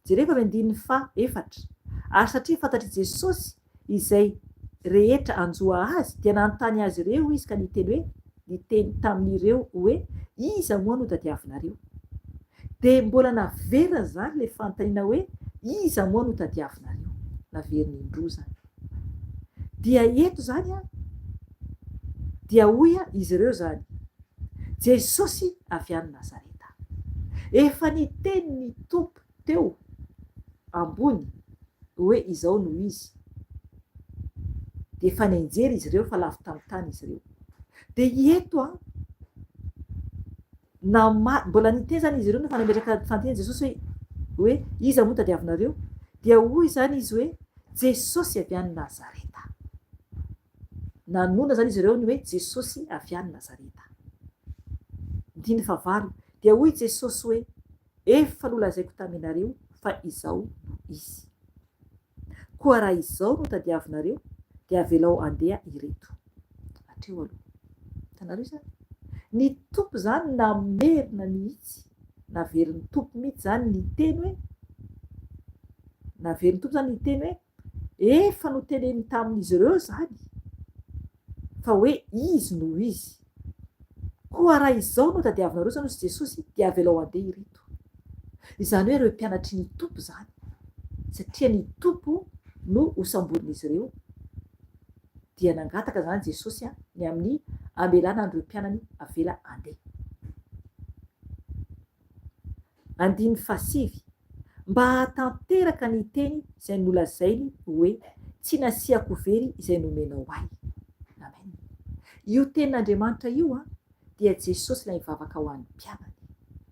Jereko avy andininy faha efatra. Ary satria fantatr'i Jesosy izay rehetra hanjo azy, dia nanontany azy ireo izy ka niteny hoe, niteny tamin'ireo hoe, Iza moa no tadiavinareo? Dia mbola naverina izany ilay fanontaniana hoe, Iza moa no tadiavinareo? Naveriny indroa izany. Dia eto izany an, dia hoy izy ireo izany, Jesosy avy any Nazareta. Efa niteny ny Tompo teo ambony hoe izao no izy. Dia efa nianjera izy ireo fa lavo tamin'ny tany izy ireo. Dia eto an, nama, mbola niteny izany izy ireo nefa nametraka fanontaniana Jesosy hoe, hoe iza moa tadiavinareo? Dia hoy izany izy hoe Jesosy avy any Nazareta. Nanonona izany izy ireo ny hoe Jesosy avy any Nazareta. Andininy fahavalo, dia hoy Jesosy hoe, Efa nolazaiko taminareo fa izao no izy. Koa raha izao no tadiavinareo, dia avelao handeha ireto. Hatreo aloha. Hitanareo izany? Ny Tompo izany namerina mihitsy, naverin'ny Tompo mihitsy izany niteny hoe, naverin'ny Tompo izany niteny hoe, Efa noteneniny tamin'izy ireo izany. Fa hoe Izy no Izy. Koa raha izao no tadiavinareo izany hozy Jesosy dia avelao handeha ireto. Izany hoe ireo mpianatry ny Tompo izany. Satria ny Tompo no hosamborin'izy ireo. Dia nangataka izany Jesosy ny amin'ny hamelana an'ireo mpianany avela handeha. Andininy fahasivy, Mba hahatanteraka ny teny izay nolazainy hoe, Tsy nasiako very izay nomenao ahy. Amen. Io tenin'Andriamanitra io dia Jesosy ilay mivavaka ho an'ny mpianany,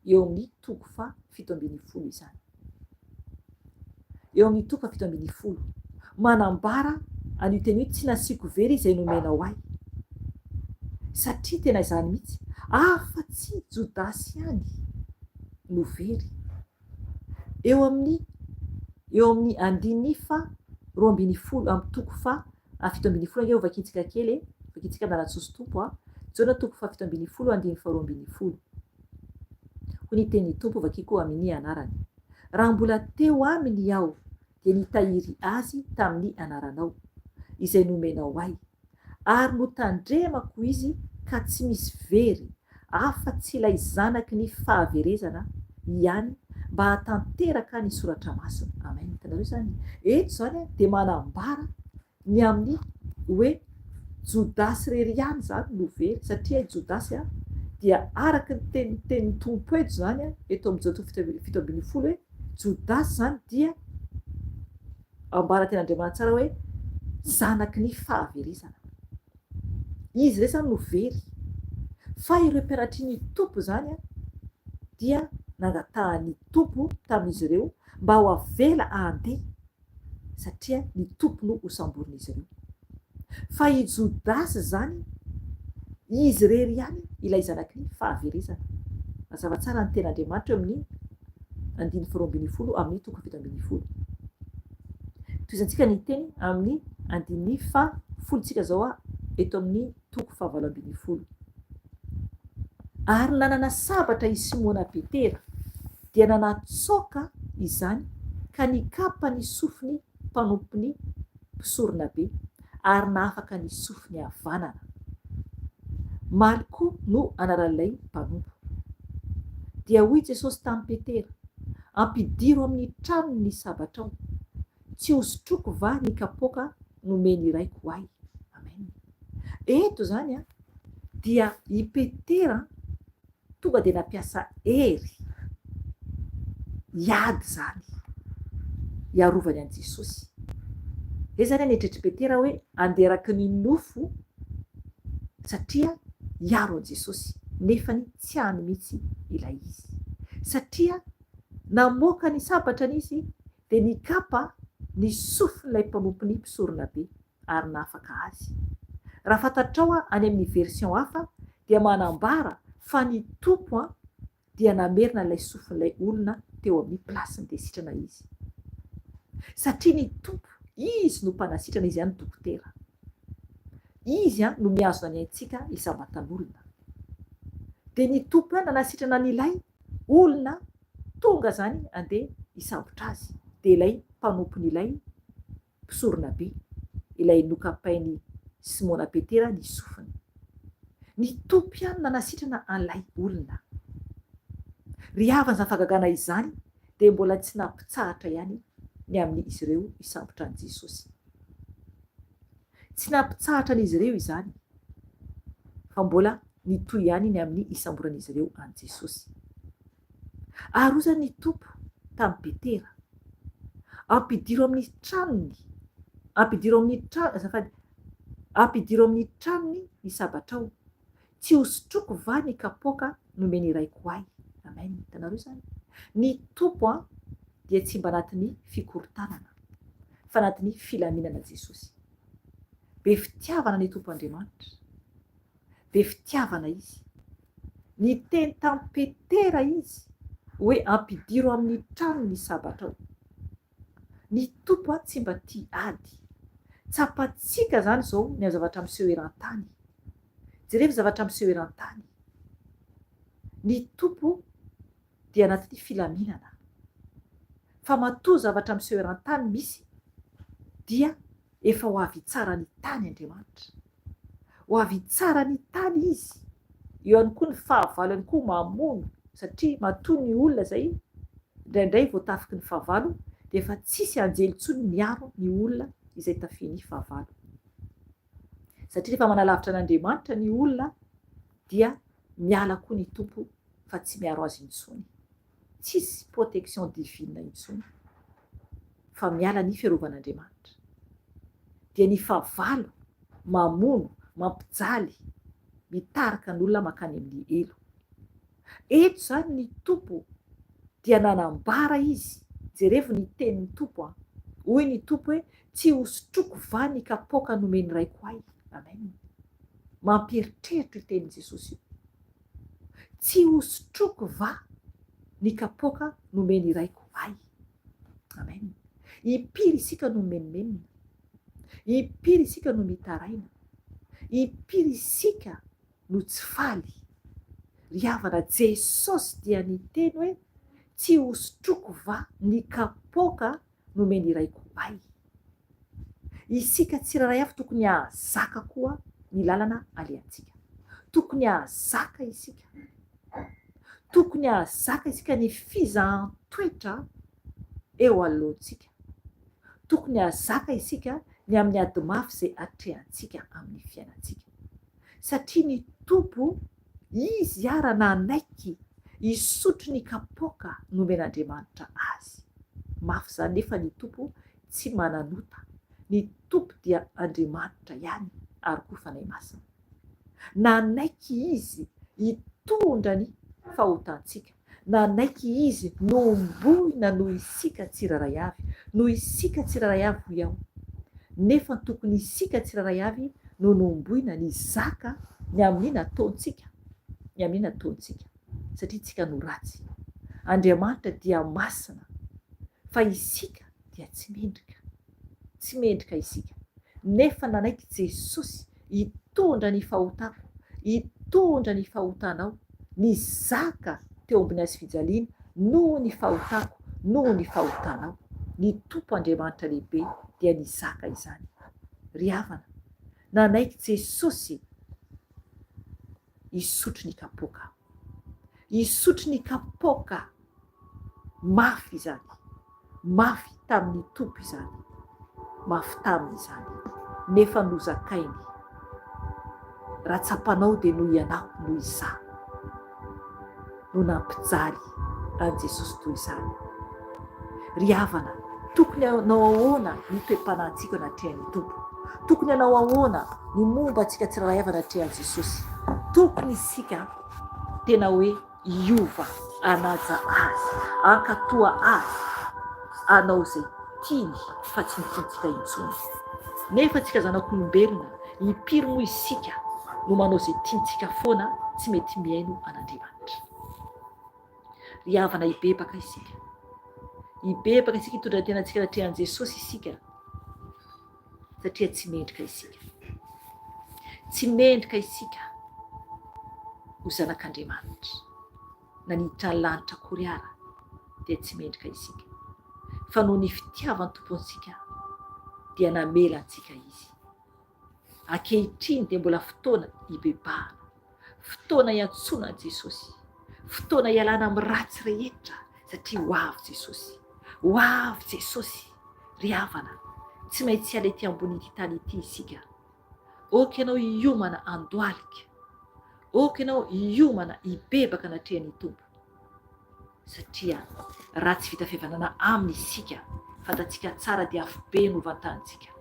eo amin'ny toko faha 17 izany. Eo amin'ny toko faha 17. Manambara an'io teny io, Tsy nasiako very izay nomenao ahy. Satria tena izany mihitsy, afa-tsy Jodasy ihany no very. Eo amin'ny eo amin'ny andininy faha 12 amin'ny toko faha 17 ange hovakintsika kely e, vakintsika amin'ny anaran'i Jesosy Tompo a. Jaona toko faha 17 andininy faha 12. Hoy ny tenin'ny Tompo vakiko amin'ny anarany. Raha mbola teo aminy aho dia nitahiry azy tamin'ny anaranao, izay nomenao ahy, ary notandremako izy ka tsy misy very afa-tsy ilay zanaky ny fahaverezana ihany mba hahatanteraka ny soratra masina. Amen. Hitanareo izany? Eto izany dia manambara ny amin'ny hoe Jodasy irery ihany izany no very, satria i Jodasy dia araka ny tenin'ny tenin'ny Tompo eto izany, eto amin'ny Jaona toko 17 hoe Jodasy izany dia ambara tenin'Andriamanitra tsara hoe zanaky ny fahaverezana. Izy irey izany no very. Fa ireo mpianatry ny Tompo izany dia nangatahan'ny Tompo tamin'izy ireo mba ho avela handeha satria ny Tompo no hosamborin'izy ireo. Fa i Jodasy izany, izy irery ihany ilay zanaky ny fahaverezana. Mazava tsara ny tenin'Andriamanitra eo amin'ny andininy faharoa ambinifolo amin'ny toko 17. Tohizantsika ny teny amin'ny andininy fahafolo tsika izao eto amin'ny toko fahavalo ambinifolo. Ary nanana sabatra i Simona Petera, dia nanatsoaka izany ka nikapa ny sofin'ny mpanompon'ny mpisoronabe, ary nahafaka ny sofiny havanana. Malko no anaran'ilay mpanompo. Dia hoy Jesosy tamin'i Petera, Ampidiro amin'ny tranony ny sabatrao. Tsy hosotroiko va ny kapoaka nomen'ny Raiko ahy? Amen. Eto izany dia i Petera tonga dia nampiasa hery hiady izany, hiarovany an'i Jesosy. Izay izany ny eritreritr'i Petera hoe handeha araka ny nofo satria hiaro an'i Jesosy, nefany tsy any mihitsy ilay izy. Satria namoaka ny sabatrany izy dia nikapa ny sofin'ilay mpanompon'ny mpisoronabe ary nahafaka azy. Raha fantatrao any amin'ny version hafa dia manambara fa ny Tompo dia namerina ilay sofin'ilay olona teo amin'ny place-ny dia sitrana izy. Satria ny Tompo, Izy no mpanasitrana, Izy ihany dokotera. Izy no mihazona ny aintsika isam-batan'olona. Dia ny Tompo ihany nanasitrana an'ilay olona tonga izany andeha hisambotra azy, dia ilay mpanompon'ilay mpisoronabe, ilay nokapain'i Simona Petera ny sofiny. Ny Tompo ihany nanasitrana an'ilay olona. Ry havana izany fahagagana izany dia mbola tsy nampitsahatra ihany ny amin'izy ireo hisambotra an'i Jesosy. Tsy nampitsahatra an'izy ireo izany, fa mbola nitohy ihany ny amin'ny hisamboran'izy ireo an'i Jesosy. Ary hoy ny Tompo tamin'i Petera, Ampidiro amin'ny tranony, ampidiro amin'ny trano, azafady, ampidiro amin'ny tranony ny sabatrao. Tsy hosotroiko va ny kapoaka nomen'ny Raiko ahy? Amen. Hitanareo izany? Ny Tompo an, dia tsy mba anatin'ny fikorontanana, fa anatin'ny filaminana Jesosy. Be fitiavana ny Tompo Andriamanitra. Be fitiavana Izy. Niteny tamin'i Petera Izy hoe ampidiro amin'ny trano ny sabatrao. Ny Tompo an tsy mba tia ady. Tsapantsika izany izao ny zavatra miseho eran-tany. Jerevo zavatra miseho eran-tany. Ny Tompo dia anatin'ny filaminana. Fa matoa zavatra miseho eran-tany misy dia efa ho avy hitsara ny tany Andriamanitra. Ho avy hitsara ny tany Izy. Eo ihany koa ny fahavalo ihany koa mamono satria matoa ny olona izay indraindray voatafiky ny fahavalo dia efa tsisy anjely intsony miaro ny olona izay tafihin'ny fahavalo. Satria rehefa manalavitra an'Andriamanitra ny olona dia miala koa ny Tompo fa tsy miaro azy intsony. Tsisy protection divine intsony fa miala ny fiarovan'Andriamanitra. Dia ny fahavalo mamono, mampijaly, mitarika ny olona mankany amin'ny helo. Eto izany ny Tompo dia nanambara Izy, jerevo ny tenin'ny Tompo an, hoy ny Tompo hoe, tsy hosotroiko va ny kapoaka nomen'ny Raiko ahy? Amen. Mampieritreritra io tenin'i Jesosy io. Tsy hosotroiko va ny kapoaka nomen'ny Raiko ahy? Amen. Impiry isika no mimenomenona? Impiry isika no mitaraina? Impiry isika no tsy faly? Ry havana, Jesosy dia niteny hoe, Tsy hosotroiko va ny kapoaka nomen'ny Raiko ahy? Isika tsirairay avy tokony hahazaka koa ny lalana alehantsika. Tokony hahazaka isika. Tokony hahazaka isika ny fizahan-toetra eo anoloantsika. Tokony hahazaka isika ny amin'ny ady mafy izay atrehantsika amin'ny fiainantsika. Satria ny Tompo, Izy ara nanaiky hisotro ny kapoaka nomen'Andriamanitra Azy. Mafy izany nefa ny Tompo tsy mananota. Ny Tompo dia Andriamanitra ihany ary koa Fanahy Masina. Nanaiky Izy hitondra ny fahotantsika. Nanaiky Izy nohomboina noho isika tsirairay avy. Noho isika tsirairay avy hoy aho. Nefa tokony isika tsirairay avy no nohomboina nizaka ny amin'ny nataontsika. Ny amin'ny nataontsika. Satria tsika no ratsy. Andriamanitra dia masina. Fa isika dia tsy mendrika. Tsy mendrika isika. Nefa nanaiky Jesosy hitondra ny fahotako, hitondra ny fahotanao, nizaka teo ambony hazofijaliana noho ny fahotako, noho ny fahotanao. Ny Tompo Andriamanitra lehibe dia nizaka izany. Ry havana, nanaiky Jesosy hisotro ny kapoaka. Hisotro ny kapoaka mafy izany. Mafy tamin'ny Tompo izany. Mafy taminy izany. Nefa nozakainy. Raha tsapanao dia noho ianao, noho izaho no nampijaly an'i Jesosy toy izany. Ry havana, tokony hanao ahoana ny toe-panahintsika eo anatrehan'ny Tompo? Tokony hanao ahoana ny momba antsika tsirairay avy anatrehan'i Jesosy? Tokony isika tena hoe hiova, hanaja Azy, hankatoa Azy, hanao izay tiany fa tsy ny tiantsika intsony. Nefa antsika zanak'olombelona, impiry moa isika no manao izay tiantsika foana, tsy mety mihaino an'Andriamanitra? Ry havana hibebaka isika. Hibebaka isika hitondra ny tenantsika anatrehan'i Jesosy isika satria tsy mendrika isika. Tsy mendrika isika ho zanak'Andriamanitra. Na niditra ny lanitra akory ara dia tsy mendrika isika. Fa noho ny fitiavan'ny Tompo antsika dia namela antsika Izy. Ankehitriny dia mbola fotoana hibebahana, fotoana hiantsoana an'i Jesosy, fotoana hialana amin'ny ratsy rehetra satria ho avy Jesosy. Ho avy Jesosy! Ry havana, tsy maintsy hiala ety ambonin'ity tany ity isika. Aoka ianao hiomana handohalika. Aoka ianao hiomana hibebaka anatrehan'ny Tompo. Satria raha tsy vita fihavanana Aminy isika, fantatsika tsara dia afobe no vantanintsika.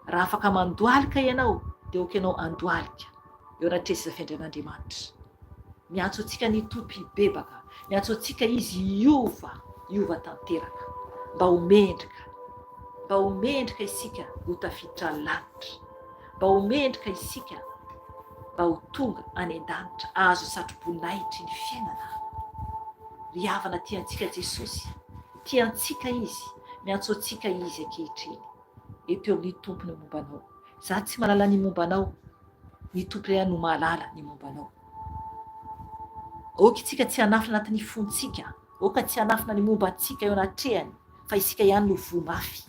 Raha afaka mandohalika ianao dia aoka ianao handohalika eo anatrehan'ny seza fiandrian'Andriamanitra. Miantso antsika ny Tompo hibebaka, miantso antsika Izy hiova, hiova tanteraka, mba ho mendrika, mba ho mendrika isika ho tafiditra lanitra. Mba ho mendrika isika mba ho tonga any an-danitra hahazo satroboninahitry ny fiainana. Ry havana tia antsika Jesosy, tia antsika Izy, miantso antsika Izy ankehitriny. Eto eo amin'ny Tompo ny momba anao. Za tsy mahalala ny momba anao, ny Tompo irery no mahalala ny momba anao. Aoka isika tsy hanafina anatin'ny fontsika, aoka tsy hanafina ny momba antsika eo anatrehany fa isika ihany no voa mafy.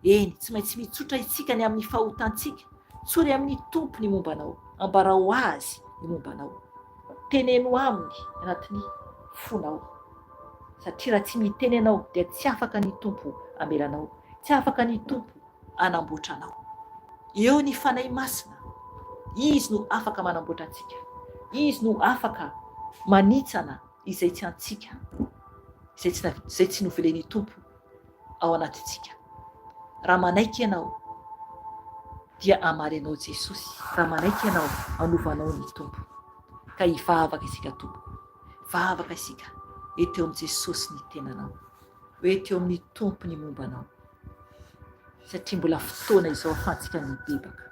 Eny, tsy maintsy mitsotra isika ny amin'ny fahotantsika. Tsory amin'ny Tompo ny momba anao. Ambarao Azy ny momba anao. Teneno Aminy anatin'ny fonao. Satria raha tsy miteny ianao dia tsy afaka ny Tompo hamela anao. Tsy afaka ny Tompo hanamboatra anao. Eo ny Fanahy Masina. Izy no afaka manamboatra antsika. Izy no afaka manitsana izay tsy antsika, izay tsy izay tsy novelen'ny Tompo ao anatintsika. Raha manaiky ianao dia hamaly anao Jesosy. Raha manaiky ianao hanova anao ny Tompo. Ka hivavaka isika tompoko. Vavaka isika eto eo amin'i Jesosy ny tenanao. Hoety eo amin'ny Tompo ny momba anao. Satria mbola fotoana izao ahafahantsika mibebaka.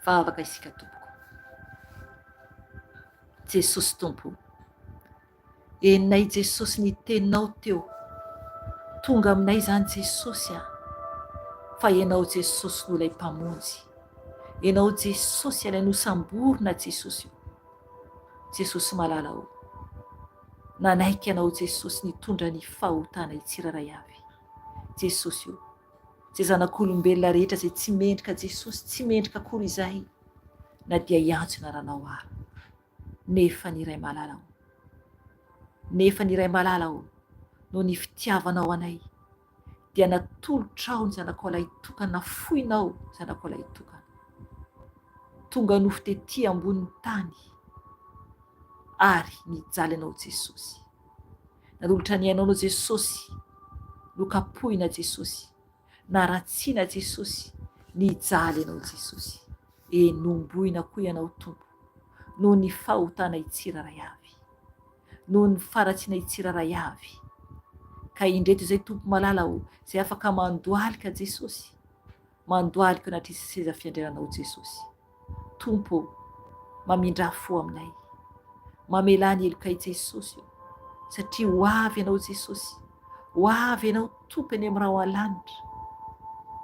Vavaka isika tompoko. Jesosy Tompo. Henonay Jesosy ny teninao teo. Tonga aminay izany Jesosy a. Fa Ianao Jesosy no ilay Mpamonjy. Ianao Jesosy ilay nosamborina Jesosy o. Jesosy malala o. Nanaiky Anao Jesosy nitondra ny fahotanay tsirairay avy. Jesosy o. Izay zanak'olombelona rehetra izay tsy mendrika Jesosy, tsy mendrika akory izahay na dia hiantso anaranao ara. Nefa ny Ray malala o. Nefa ny Ray malala o, noho ny fitiavanao anay, dia natolotrao ny zanakao lahitokana, nafoinao ny zanakao lahitokana. Tonga nofo tety ambonin'ny tany ary nijaly anao Jesosy. Nanolotra ny ainao anao Jesosy, nokapohina Jesosy, naratsiana Jesosy, nijaly anao Jesosy. Eny, nohomboina koa ianao Tompo, noho ny fahotanay tsirairay avy. Noho ny faharatsianay tsirairay avy. Ka indreto izay Tompo malala o, izay afaka mandohalika Jesosy, mandohalika eo anatrehan'ny seza fiandriananao Jesosy. Tompo ô, mamindrà fo aminay. Mamelà ny helokay Jesosy ô, satria ho avy Ianao Jesosy, ho avy Ianao Tompo eny amin'ny rahona lanitra.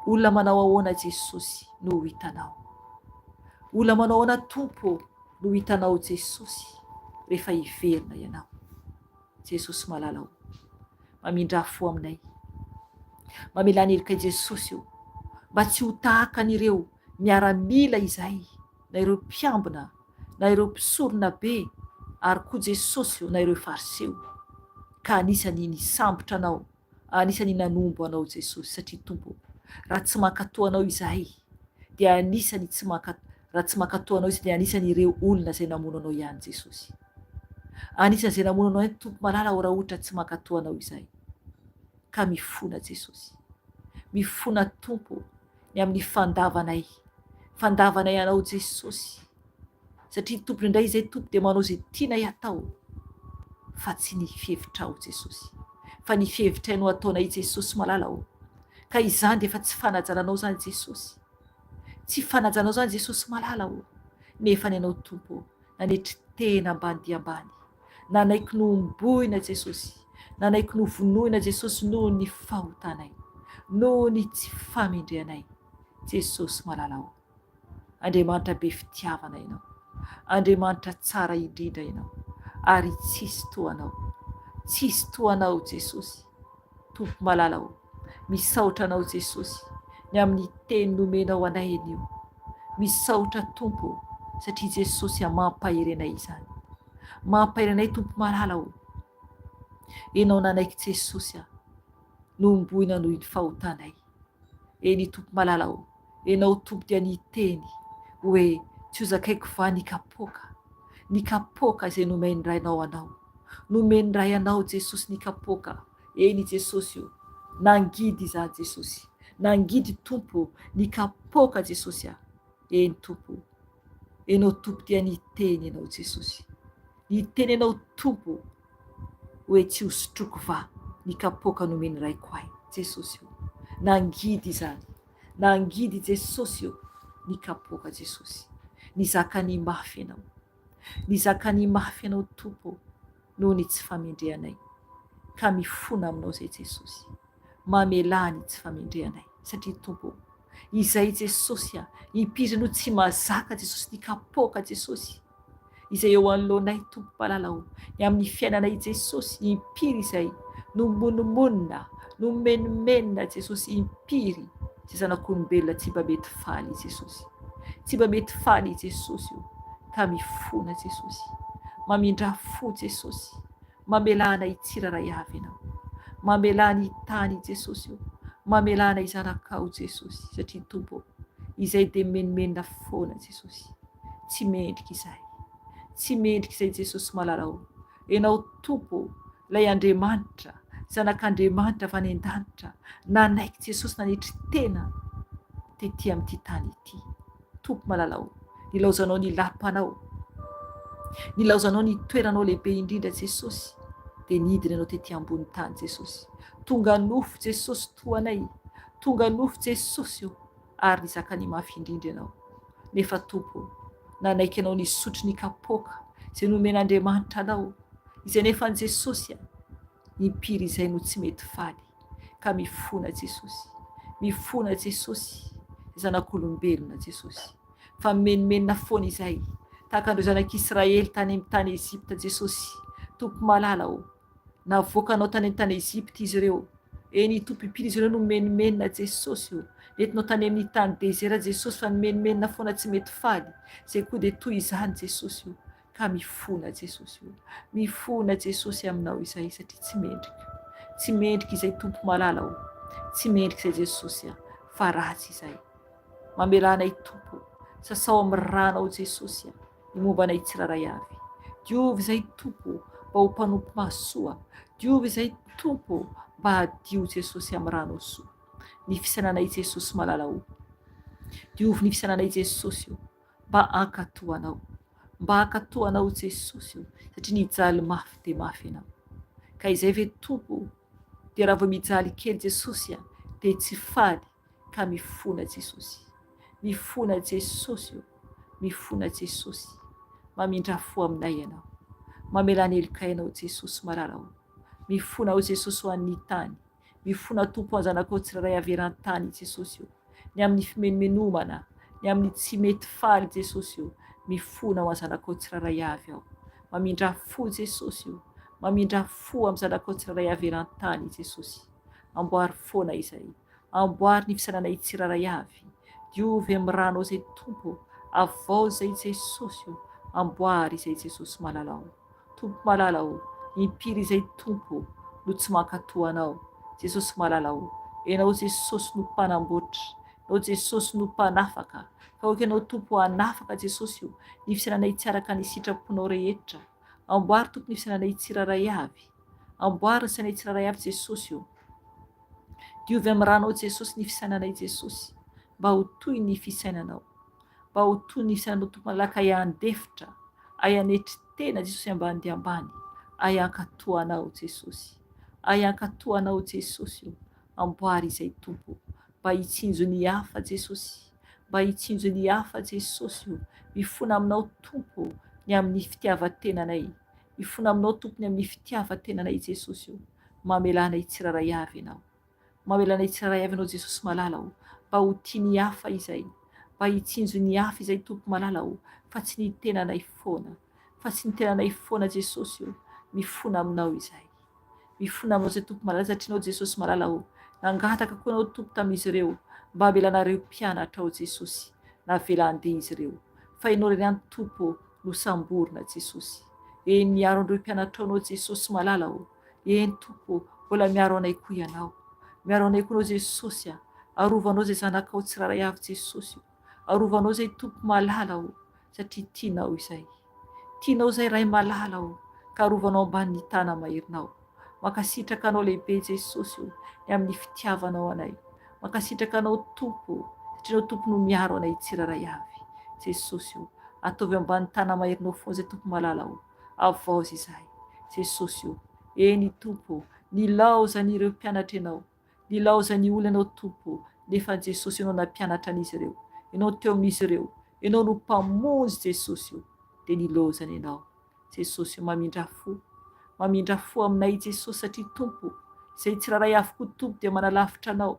Olona manao ahoana Jesosy no ho hitanao? Olona manao ahoana Tompo ô no ho hitanao Jesosy rehefa hiverina Ianao? Jesosy malala ô, mamindrà fo aminay. Mamelà ny helokay Jesosy ô, mba tsy ho tahaka an'ireo miaramila izahay, na ireo mpiambina, na ireo mpisorona be, ary koa Jesosy ô, na ireo Fariseo, ka anisan'ny nisambotra Anao, anisan'ny nanombo Anao Jesosy, satria Tompo ô, raha tsy mankatò Anao izahay, dia anisan'ny tsy manka, raha tsy mankatò Anao izahay, dia anisan'ireo olona izay namono Anao ihany Jesosy. Anisan'izay namono Anao ihany Tompo malala ô, raha ohatra tsy mankatò Anao izahay. Ka mifona Jesosy. Mifona Tompo ô. ny amin'ny fandavanay, fandavanay Anao Jesosy, satria Tompo indray izay Tompo dia manao izay tianay atao fa tsy ny fihevitrao Jesosy, fa ny fihevitray no ataonay Jesosy malala ô, ka izany dia efa tsy fanajana Anao izany Jesosy, tsy fanajana Anao izany Jesosy malala ô, nefa ny Anao Tompo ô, nanetry tena ambany dia ambany, Nanaiky nohomboina Jesosy, nanaiky novonoina Jesosy noho ny fahotanay, noho ny tsy famendrehanay. Jesosy malala ô. Andriamanitra be fitiavana Ianao. Andriamanitra tsara indrindra Ianao. Ary tsisy toa Anao. Tsisy toa Anao Jesosy. Tompo malala ô, misaotra Anao Jesosy ny amin'ny teny nomenao anay anio. Misaotra Tompo ô, satria Jesosy a mampahery anay izany. Mampahery anay Tompo malala ô. Enao nanaiky Jesosy a, nohomboina noho ny fahotanay. Eny Tompo malala ô, Enao Tompo dia niteny hoe tsy ho zakaiko va ny kapoaka, ny kapoaka izay nomen'ny Rainao anao. Nomen'ny Ray anao Jesosy ny kapoaka, eny Jesosy o, nangidy izany Jesosy, nangidy Tompo o, ny kapoaka Jesosy a, eny Tompo o, Enao Tompo dia niteny Enao Jesosy, niteny Enao Tompo o, hoe tsy ho sotroiko va ny kapoaka nomen'ny Raiko ahy Jesosy o, nangidy izany, nangidy Jesosy o, ny kapoaka Jesosy, nizaka ny mafy Enao. Nizaka ny mafy Ianao Tompo ô noho ny tsy famendrehanay ka mifona aminao izay Jesosy. Mamelà ny tsy famendrehanay satria Tompo ô izay Jesosy a impiry no tsy mazaka Jesosy ny kapoaka Jesosy izay eo anoloanay Tompo malala ô ny amin'ny fiainanay Jesosy impiry izay no monomonona no menomenona Jesosy impiry. Izay zanak'olombelona tsy mba mety faly i Jesosy. Tsy mba mety faly i Jesosy o, ka mifona Jesosy. Mamindrà fo Jesosy. Mamelà anay tsirairay avy Ianao. Mamelà ny tany Jesosy o. Mamelà anay zanakao Jesosy satria Tompo o, izay dia mimenomenona foana Jesosy. Tsy mendrika izahay. Tsy mendrika izay Jesosy malala o. Ianao Tompo o, ilay Andriamanitra, Zanak'Andriamanitra avy any an-danitra, nanaiky Jesosy nanetry tena tety amin'ity tany ity. Tompo malala o, nilaozanao ny lapanao, nilaozanao ny toeranao lehibe indrindra Jesosy, dia nidina ianao tety ambony tany Jesosy. Tonga nofo Jesosy toa anay, tonga nofo Jesosy o, ary nizaka ny mafy indrindra ianao. Nefa Tompo o, nanaiky anao nisotro ny kapoaka izay nomen'Andriamanitra anao, izay nefa an'i Jesosy a, impiry izay no tsy mety faly, ka mifona Jesosy, mifona Jesosy, zanak'olombelona Jesosy, fa mimenomenona foana izay, tahaka an'ireo zanak'Israely tany amin'ny tany Egypta Jesosy, Tompo malala o, Navoakanao tany an-tany Egypta izy ireo. Eny, Tompo, impiry izy ireo no mimenomenona, Jesosy ô. Nentinao tany amin'ny tany dezera, Jesosy, fa nimenomenona foana tsy mety faly. Izay koa dia toy izany, Jesosy ô. Ka mifona, Jesosy ô. Mifona, Jesosy, aminao izahay, satria tsy mendrika. Tsy mendrika izay, Tompo malala ô. Tsy mendrika izay, Jesosy a, fa ratsy izahay. Mamelà anay, Tompo. Sasao amin'ny rànao, Jesosy a. ny momba anay tsirairay avy. Diovy izay Tompo mba ho mpanompo mahasoa. Diovy izay Tompo mba hadio Jesosy amin'ny ranao soa. Ny fisainanay Jesosy malala o. Diovy ny fisainanay Jesosy o mba hankatò anao. Mba hankatò anao Jesosy o satria nijaly mafy dia mafy ianao. Ka izay ve Tompo dia raha vao mijaly kely Jesosy a dia tsy faly ka mifona Jesosy. Mifona Jesosy o! Mifona Jesosy. Mamindrà fo aminay Ianao. Mamelà ny helokay Ianao Jesosy malala o! Mifona aho Jesosy ho an'ny tany. Mifona Tompo ho an'zanakao tsirairay avy eran-tany Jesosy o! Ny amin'ny fimenomenomana, ny amin'ny tsy mety faly Jesosy o! Mifona ho an'zanakao tsirairay avy aho. Mamindrà fo Jesosy o! Mamindrà fo amin'ny zanakao tsirairay avy eran-tany Jesosy. Amboary foana izay. Amboary ny fisainanay tsirairay avy. Diovy amin'ny ranao izay Tompo ô. Avao izay Jesosy ô. Amboary izay Jesosy malala ô. Tompo malala ô. Impiry izay Tompo ô no tsy mankatò Anao. Jesosy malala ô. Ianao Jesosy no mpanamboatra. Ianao Jesosy no mpanafaka. Ka aoka Ianao Tompo hanafaka Jesosy ô ny fisainanay tsy araka ny sitraponao rehetra. Amboary Tompo ny fisainanay tsirairay avy. Amboary ny sainay tsirairay avy Jesosy ô. Diovy amin'ny ranao Jesosy ny fisainanay Jesosy mba ho toy ny fisainanao. Mba ho toy ny fisainanao Tompo malaka ay handefitra, ay hanetry tena Jesosy ambany dia ambany, ay hankatò anao Jesosy. Ay hankatò anao Jesosy o. Amboary izay Tompo. Mba hitsinjo ny hafa Jesosy. Mba hitsinjo ny hafa Jesosy o. Mifona aminao Tompo ny amin'ny fitiavan-tenanay. Mifona aminao Tompo ny amin'ny fitiavan-tenanay Jesosy o. Mamelà anay tsirairay avy Ianao. Mamelà anay tsirairay avy Ianao Jesosy malala o. Mba ho tia ny hafa izay. Mba hitsinjo ny hafa izay Tompo malala o. Fa tsy ny tenanay foana. Fa tsy ny tenanay foana Jesosy o. Mifona aminao izahay. Mifona aminao izay Tompo malala satria Ianao Jesosy malala o. Nangataka koa Ianao Tompo tamin'izy ireo mba hamelanareo mpianatra ao Jesosy. Navela handeha izy ireo. Fa Ianao irery ihany Tompo o no samborina Jesosy. Eny miaro an'ireo mpianatrao Ianao Jesosy malala o. Eny Tompo o, mbola miaro anay koa Ianao. Miaro anay koa Ianao Jesosy a. Arovanao izay zanakao tsirairay avy Jesosy o. Arovanao izay Tompo malala o, satria tianao izay. Tianao izay Ray malala o, ka arovanao ambanin'ny tana-maherinao. Mankasitraka Anao lehibe Jesosy o, ny amin'ny fitiavanao anay. Mankasitraka Anao Tompo o, satria Ianao Tompo no miaro anay tsirairay avy. Jesosy o, ataovy ambany tana-maherinao foana izay Tompo malala o. Avaozy izahay. Jesosy o. Eny Tompo o, nilaozan'ireo mpianatra Ianao. Nilaozan'ny olona Ianao Tompo o, nefa Jesosy Ianao nampianatra an'izy ireo. Ianao teo amin'izy ireo. Ianao no Mpamonjy Jesosy o. Dia nilaozany Ianao. Jesosy o, mamindrà fo. Mamindrà fo aminay Jesosy satria Tompo o, izay tsirairay avy koa Tompo dia manalavitra Anao.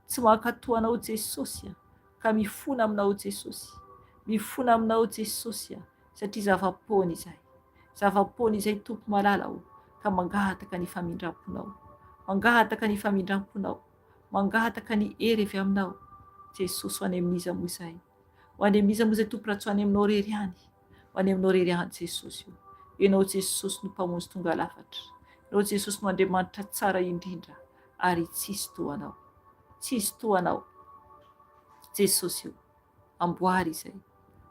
Tsy mankatò Anao Jesosy a. Ka mifona aminao Jesosy. Mifona aminao Jesosy a. Satria zava-poana izahay. Zava-poana izay Tompo malala o, ka mangataka ny famindram-ponao. Mangataka ny famindram-ponao. Mangataka ny hery avy aminao. Jesosy ho any amin'iza moa izahay? Ho any amin'iza moa izay Tompo raha tsy ho any aminao irery ihany? Ho any aminao irery ihany Jesosy o. Ianao Jesosy no Mpamonjy tonga lafatra. Ianao Jesosy no Andriamanitra tsara indrindra ary tsisy toa anao. Tsisy toa anao Jesosy o. Amboary izay.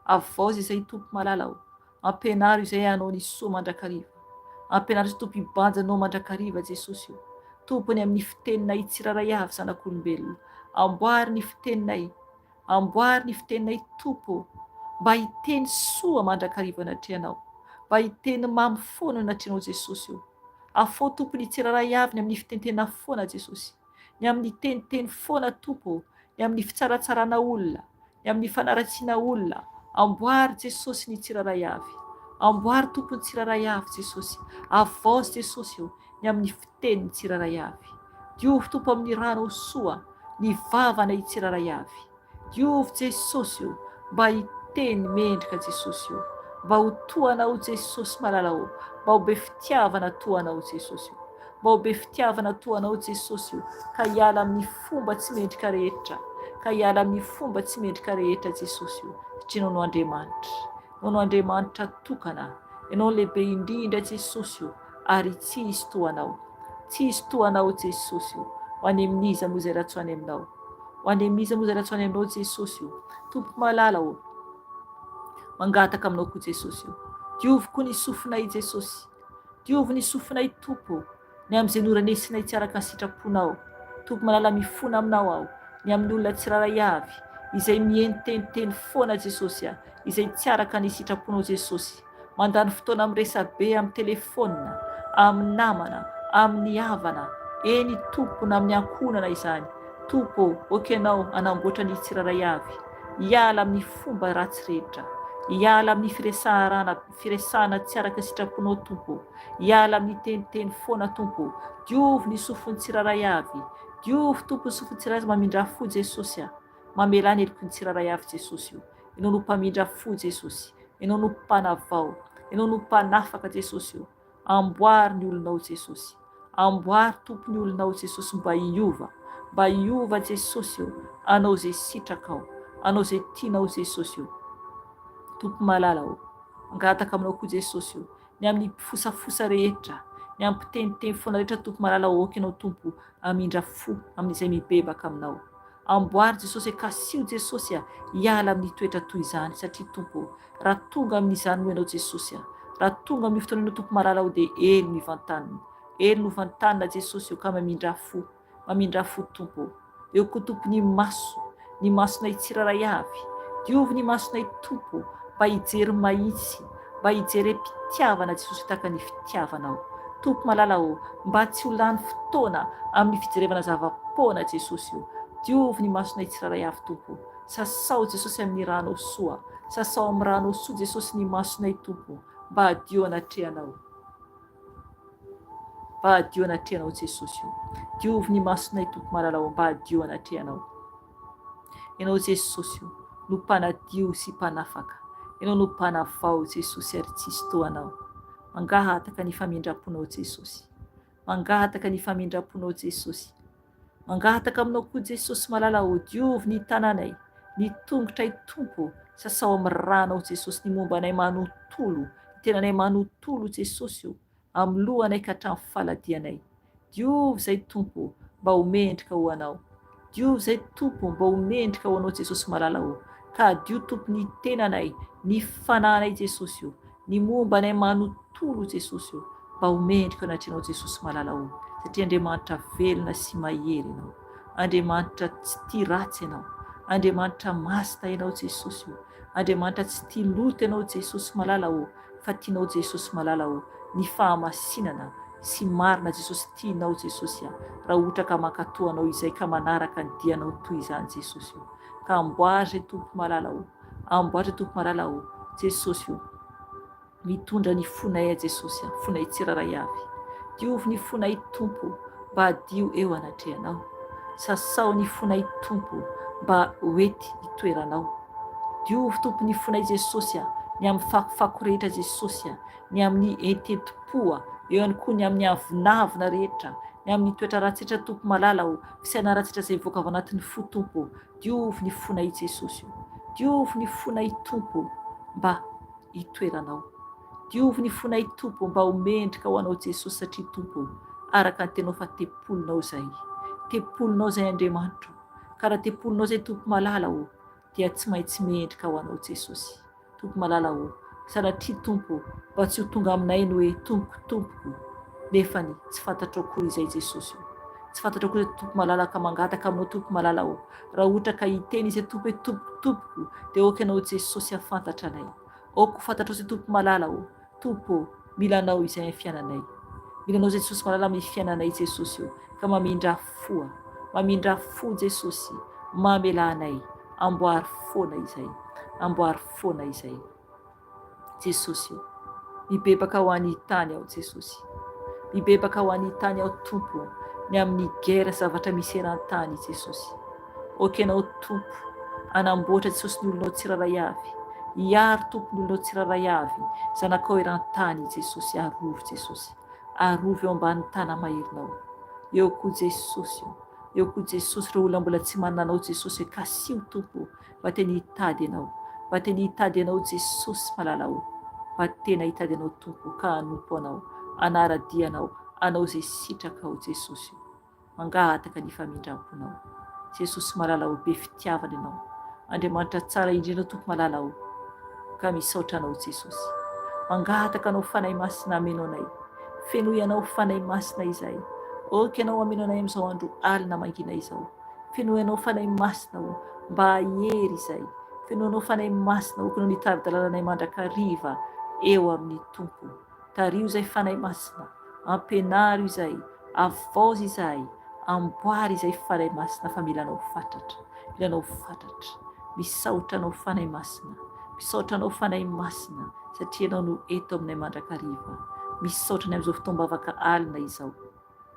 Avaozy izay Tompo malala o. Ampianaro izay hanao ny soa mandrakariva. Ampianaro izay Tompo hibanja anao mandrakariva Jesosy o. Tompo ny amin'ny fiteninay tsirairay avy zanak'olombelona. Amboary ny fiteninay. Amboary ny fiteninay Tompo o. Mba hiteny soa mandrakariva anatrehanao. Mba hiteny mamy foana anatrehanao Jesosy o. Afao Tompo ny tsirairay avy ny amin'ny fitentena foana Jesosy. Ny amin'ny teniteny foana Tompo ô, ny amin'ny fitsaratsarana olona, ny amin'ny fanaratsiana olona, amboary Jesosy ny tsirairay avy. Amboary Tompo ny tsirairay avy Jesosy, avaozy Jesosy ô, ny amin'ny fitenin'ny tsirairay avy. Diovy Tompo amin'ny ranao soa ny vavanay tsirairay avy. Diovy Jesosy o, mba hiteny mendrika Jesosy o, mba ho toa Anao Jesosy malala o, mba ho be fitiavana toa Anao Jesosy o, mba ho be fitiavana toa Anao Jesosy o, ka hiala amin'ny fomba tsy mendrika rehetra, ka hiala amin'ny fomba tsy mendrika rehetra Jesosy o, satria Ianao no Andriamanitra, Ianao no Andriamanitra tokana, Ianao no lehibe indrindra Jesosy o, ary tsy hisy toa Anao. Tsy hisy toa Anao Jesosy o! Ho any amin'iza moa izay raha tsy ho any Aminao? Ho any amin'iza moa izay raha tsy ho any Aminao Jesosy o! Tompo malala o! Mangataka Aminao koa Jesosy o! Diovy koa ny sofinay Jesosy! Diovy ny sofinay Tompo o! Ny amin'izay noranesinay tsy araka ny sitraponao. Tompo malala mifona Aminao aho, ny amin'ny olona tsirairay avy, izay miheno teniteny foana Jesosy a, izay tsy araka ny sitraponao Jesosy. Mandany fotoana amin'ny resabe amin'ny telefaonina, amin'ny namana, amin'ny havana, eny Tompo na amin'ny ankohonana izany. Tompo ô, ok Ianao hanamboatra ny tsirairay avy, hiala amin'ny fomba ratsy rehetra, hiala amin'ny firesaharana, firesahana tsy araka ny sitraponao Tompo ô, hiala amin'ny teniteny foana Tompo ô, diovy ny sofin'ny tsirairay avy, diovy Tompo ny sofin'ny tsirairay mamindrà fo Jesosy a. Mamelà ny heloky ny tsirairay avy Jesosy o. Ianao no mpamindra fo Jesosy. Ianao no mpanavao. Ianao no mpanafaka Jesosy o. Amboary ny olonao Jesosy. Amboary Tompo ny olonao Jesosy mba hiova. Mba hiova Jesosy o. Anao izay sitrakao. Anao izay tianao Jesosy o. Tompo malala o. Mangataka aminao koa Jesosy o. Ny amin'ny mpifosafosa rehetra. Ny amin'ny mpiteniteny foana rehetra Tompo malala o. Aoka Ianao Tompo hamindra fo amin'izay mibebaka aminao. Amboary Jesosy e kasiho Jesosy a hiala amin'ny toetra toy izany satria Tompo o raha tonga amin'izany moa ianao Jesosy a raha tonga amin'io fotoana ianao Tompo malala o dia elo ny vantanina elo no vantanina Jesosy o ka mamindrà fo mamindrà fo Tompo o eo koa Tompo ny maso ny masonay tsirairay avy diovy ny masonay Tompo o mba hijery mahitsy mba hijery am-pitiavana Jesosy tahaka ny fitiavanao Tompo malala ô mba tsy ho lany fotoana amin'ny fijerevana zava-poana Jesosy ô diovy ny masonay tsirairay avy Tompo sasao Jesosy amin'ny ranao soa sasao amin'ny ranao soa Jesosy ny masonay Tompo mba hadio anatrehanao mba hadio anatrehanao Jesosy ô diovy ny masonay Tompo malala ô mba hadio anatrehanao Ianao Jesosy o, no mpanadio sy mpanafaka. Ianao no mpanavao Jesosy ary tsisy toa Anao. Mangahataka ny famindram-ponao Jesosy. Mangahataka ny famindram-ponao Jesosy. Mangahataka aminao koa Jesosy malala o, diovy ny tananay, ny tongotray Tompo, sasao amin'ny ranao Jesosy ny momba anay manontolo, ny tenanay manontolo Jesosy o, amin'ny lohanay ka hatramin'ny faladianay. Diovy izay Tompo o, mba ho mendrika ho Anao. Diovy izay Tompo mba ho mendrika ho Anao Jesosy malala o. Ka hadio Tompo ny tenanay, ny fanahinay Jesosy o, ny momba anay manontolo Jesosy o, mba ho mendrika anatrehanao Jesosy malala o, satria Andriamanitra velona sy mahery Ianao. Andriamanitra tsy tia ratsy Ianao. Andriamanitra masina Ianao Jesosy o. Andriamanitra tsy tia loto Ianao Jesosy malala o. fa tianao Jesosy malala o ny fahamasinana sy marina Jesosy tianao Jesosy a raha ohatra ka mankatoa anao izay ka manaraka ny dianao toy izany Jesosy o ka amboary zay Tompo malala o amboary zay Tompo malala o Jesosy o mitondra ny fonay a Jesosy a fonay tsirairay avy diovy ny fonay Tompo mba hadio eo anatrehanao sasao ny fonay Tompo mba ho ety itoeranao Diovy Tompo ny fonay Jesosy a, ny amin'ny fakofako rehetra Jesosy a, ny amin'ny ententim-po a, eo ihany koa ny amin'ny avonavona rehetra, Ny amin'ny toetra ratsy rehetra Tompo malala o, fisainana ratsy rehetra izay mivoaka avy ao anatin'ny fo Tompo o, diovy ny fonay Jesosy o, diovy ny fonay Tompo o, mba hitoeranao. Diovy ny fonay Tompo o, mba ho mendrika ho Anao Jesosy satria Tompo o, araka ny Teninao fa tempolinao izay, tempolinao izay Andriamanitro o, ka raha tempolinao izay Tompo malala o, dia tsy maintsy mendrika ho Anao Jesosy. Tompo malala ô, sanatria Tompo ô, mba tsy ho tonga aminay ny hoe Tompoko, Tompoko, nefany tsy fantatrao akory izay Jesosy ô. Tsy fantatrao akory izay Tompo malala ka mangataka aminao Tompo malala ô, raha ohatra ka hiteny izay Tompo hoe Tompoko, Tompoko, dia aoka Ianao Jesosy hahafantatra anay. Aoka ho fantatrao izay Tompo malala ô. Tompo ô, mila Anao izay amin'ny fiainanay. Mila Anao Jesosy malala amin'ny fiainanay Jesosy ô, ka mamindrà fo a. Mamindrà fo Jesosy, mamelà anay, amboary foana izay, amboary foana izay. Jesosy ô, mibebaka ho an'ny tany aho Jesosy. Mibebaka ho an'ny tany aho Tompo ô, ny amin'ny guerre zavatra misy eran-tany Jesosy. Ok Ianao Tompo, hanamboatra Jesosy ny olonao tsirairay avy, hiaro Tompo ny olonao tsirairay avy, zanakao eran-tany Jesosy, arovy Jesosy, arovy eo ambany tana-maherinao. Eo koa Jesosy o, eo koa Jesosy ireo olona mbola tsy manana Anao Jesosy e, kasiho Tompo o, mba tena hitady Anao, mba tena hitady Anao Jesosy malala o, mba tena hitady Anao Tompo ka hanompo Anao, hanara-dia Anao, hanao izay sitrakao Jesosy o. Mangataka ny famindramponao. Jesosy malala o be fitiavana ianao. Andriamanitra tsara indrindra Tompo malala o. Ka misaotra anao Jesosy. Mangataka anao Fanahy Masina ameno anay. Fenoy anao Fanahy Masina izay. Ok ianao ameno anay amin'izao andro alina mangina izao. Fenoy anao Fanahy Masina o mba hahery izay. Fenoy anao Fanahy Masina ok ianao nitari-dalana anay mandrakariva eo amin'ny Tompo. Tariho izay Fanahy Masina, ampianaro izay, avaozy izahay, amboary izay Fanahy Masina fa mila Anao fatratra, mila Anao fatratra. Misaotra Anao Fanahy Masina, misaotra Anao Fanahy Masina satria Ianao no eto aminay mandrakariva. Misaotra ny amin'izao fotoam-bavaka alina izao.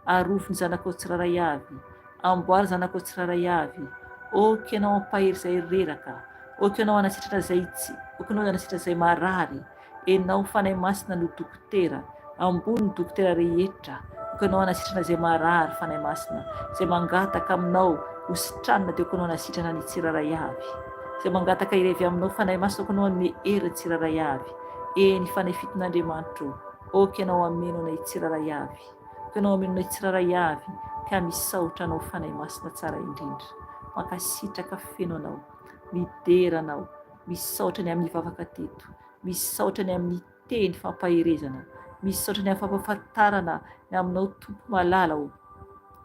Arovy ny zanakao tsirairay avy. Amboary ny zanakao tsirairay avy. Ok ianao hampahery izay reraka. Ok ianao hanasitrana izay tsy, ok ianao hanasitrana izay marary. Enao Fanahy Masina no dokotera. Ambony ny dokotera rehetra. Ok ianao hanasitrana izay marary Fanahy Masina. Izay mangataka aminao ho sitranina dia ok ianao hanasitrana ny tsirairay avy. Izay mangataka hery avy aminao Fanahy Masina ok ianao hanome hery ny tsirairay avy. Eny Fanahy fiton'Andriamanitra o. Ok ianao hameno anay tsirairay avy. Ok ianao hameno anay tsirairay avy ka misaotra anao Fanahy Masina tsara indrindra. Mankasitraka feno anao. Midera anao. Misaotra ny amin'ny vavaka teto. Misaotra ny amin'ny teny fampaherezana. Misaotra ny amin'ny fampahafantarana ny aminao Tompo malala o.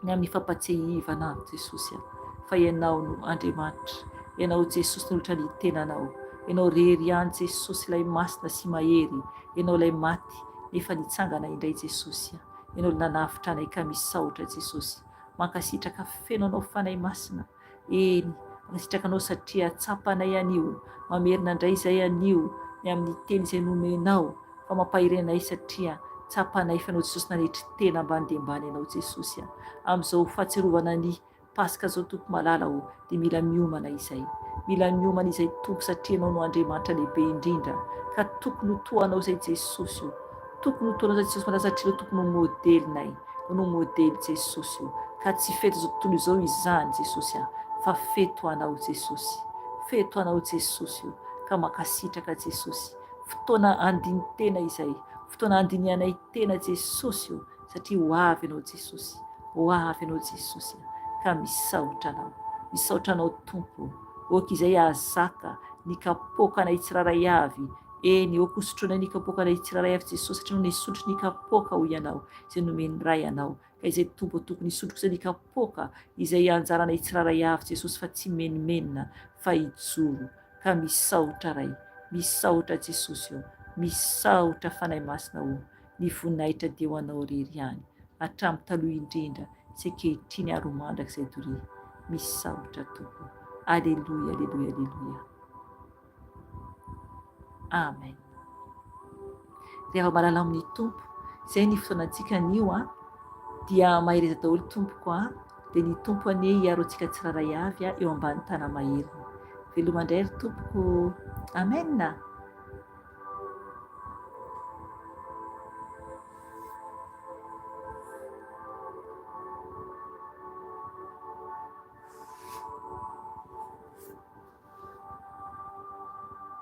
Ny amin'ny fampatsiahivana ahy Jesosy a. Fa Ianao no Andriamanitra. Ianao Jesosy nanolotra ny tenanao. Ianao rery ihany Jesosy ilay masina sy mahery. Ianao ilay maty nefa nitsangana indray Jesosy a. Ianao ilay nanavotra anay ka misaotra Jesosy. Mankasitraka feno anao Fanahy Masina. Eny, mankasitraka anao satria tsapanay anio, mamerina indray izay anio ny amin'ny teny izay nomenao fa mampahery anay satria tsapanay fa ianao Jesosy nanetry tena ambany dia ambany ianao Jesosy a. Amin'izao fahatsiarovana ny Paska zao Tompo malala o dia mila miomana izay. Mila miomana izay Tompo satria ianao no Andriamanitra lehibe indrindra ka tokony ho toa anao izay Jesosy o. Tokony ho toa anao izay Jesosy malala satria ianao Tompo no modelinay. Ianao no modely Jesosy o. Ka tsy fety izao tontolo izao izany Jesosy a fa fety ho anao Jesosy. Fety ho anao Jesosy o. Ka mankasitraka Jesosy. Fotoana andinin-tena izay. Fotoana andinihanay tena Jesosy o. Satria ho avy Ianao Jesosy, ho avy Ianao Jesosy a, ka misaotra Anao, misaotra Anao Tompo ô, ok izay hahazaka ny kapoakanay tsirairay avy, eny ok hosotroinay ny kapoakanay tsirairay avy Jesosy satria Ianao nisotro ny kapoaka hoy Ianao, izay nomen'ny Ray Anao, ka izay Tompo tokony hisotro kosa ny kapoaka izay anjaranay tsirairay avy Jesosy fa tsy mimenomenona fa hijoro, ka misaotra Ray, misaotra Jesosy ô, misaotra Fanahy Masina ô. Ny voninahitra dia ho Anao irery ihany, hatramin'ny taloha indrindra sy ankehitriny ary ho mandrakizay doria. Misaotra Tompo. Aleloia, aleloia, aleloia. Amen. Ry hava-malala amin'ny Tompo, izay ny fotoanantsika anio an, dia mahereza daholo tompoko an, dia ny Tompo anie hiaro antsika tsirairay avy eo ambany tana-maheriny. Veloma indray ry tompoko. Amen.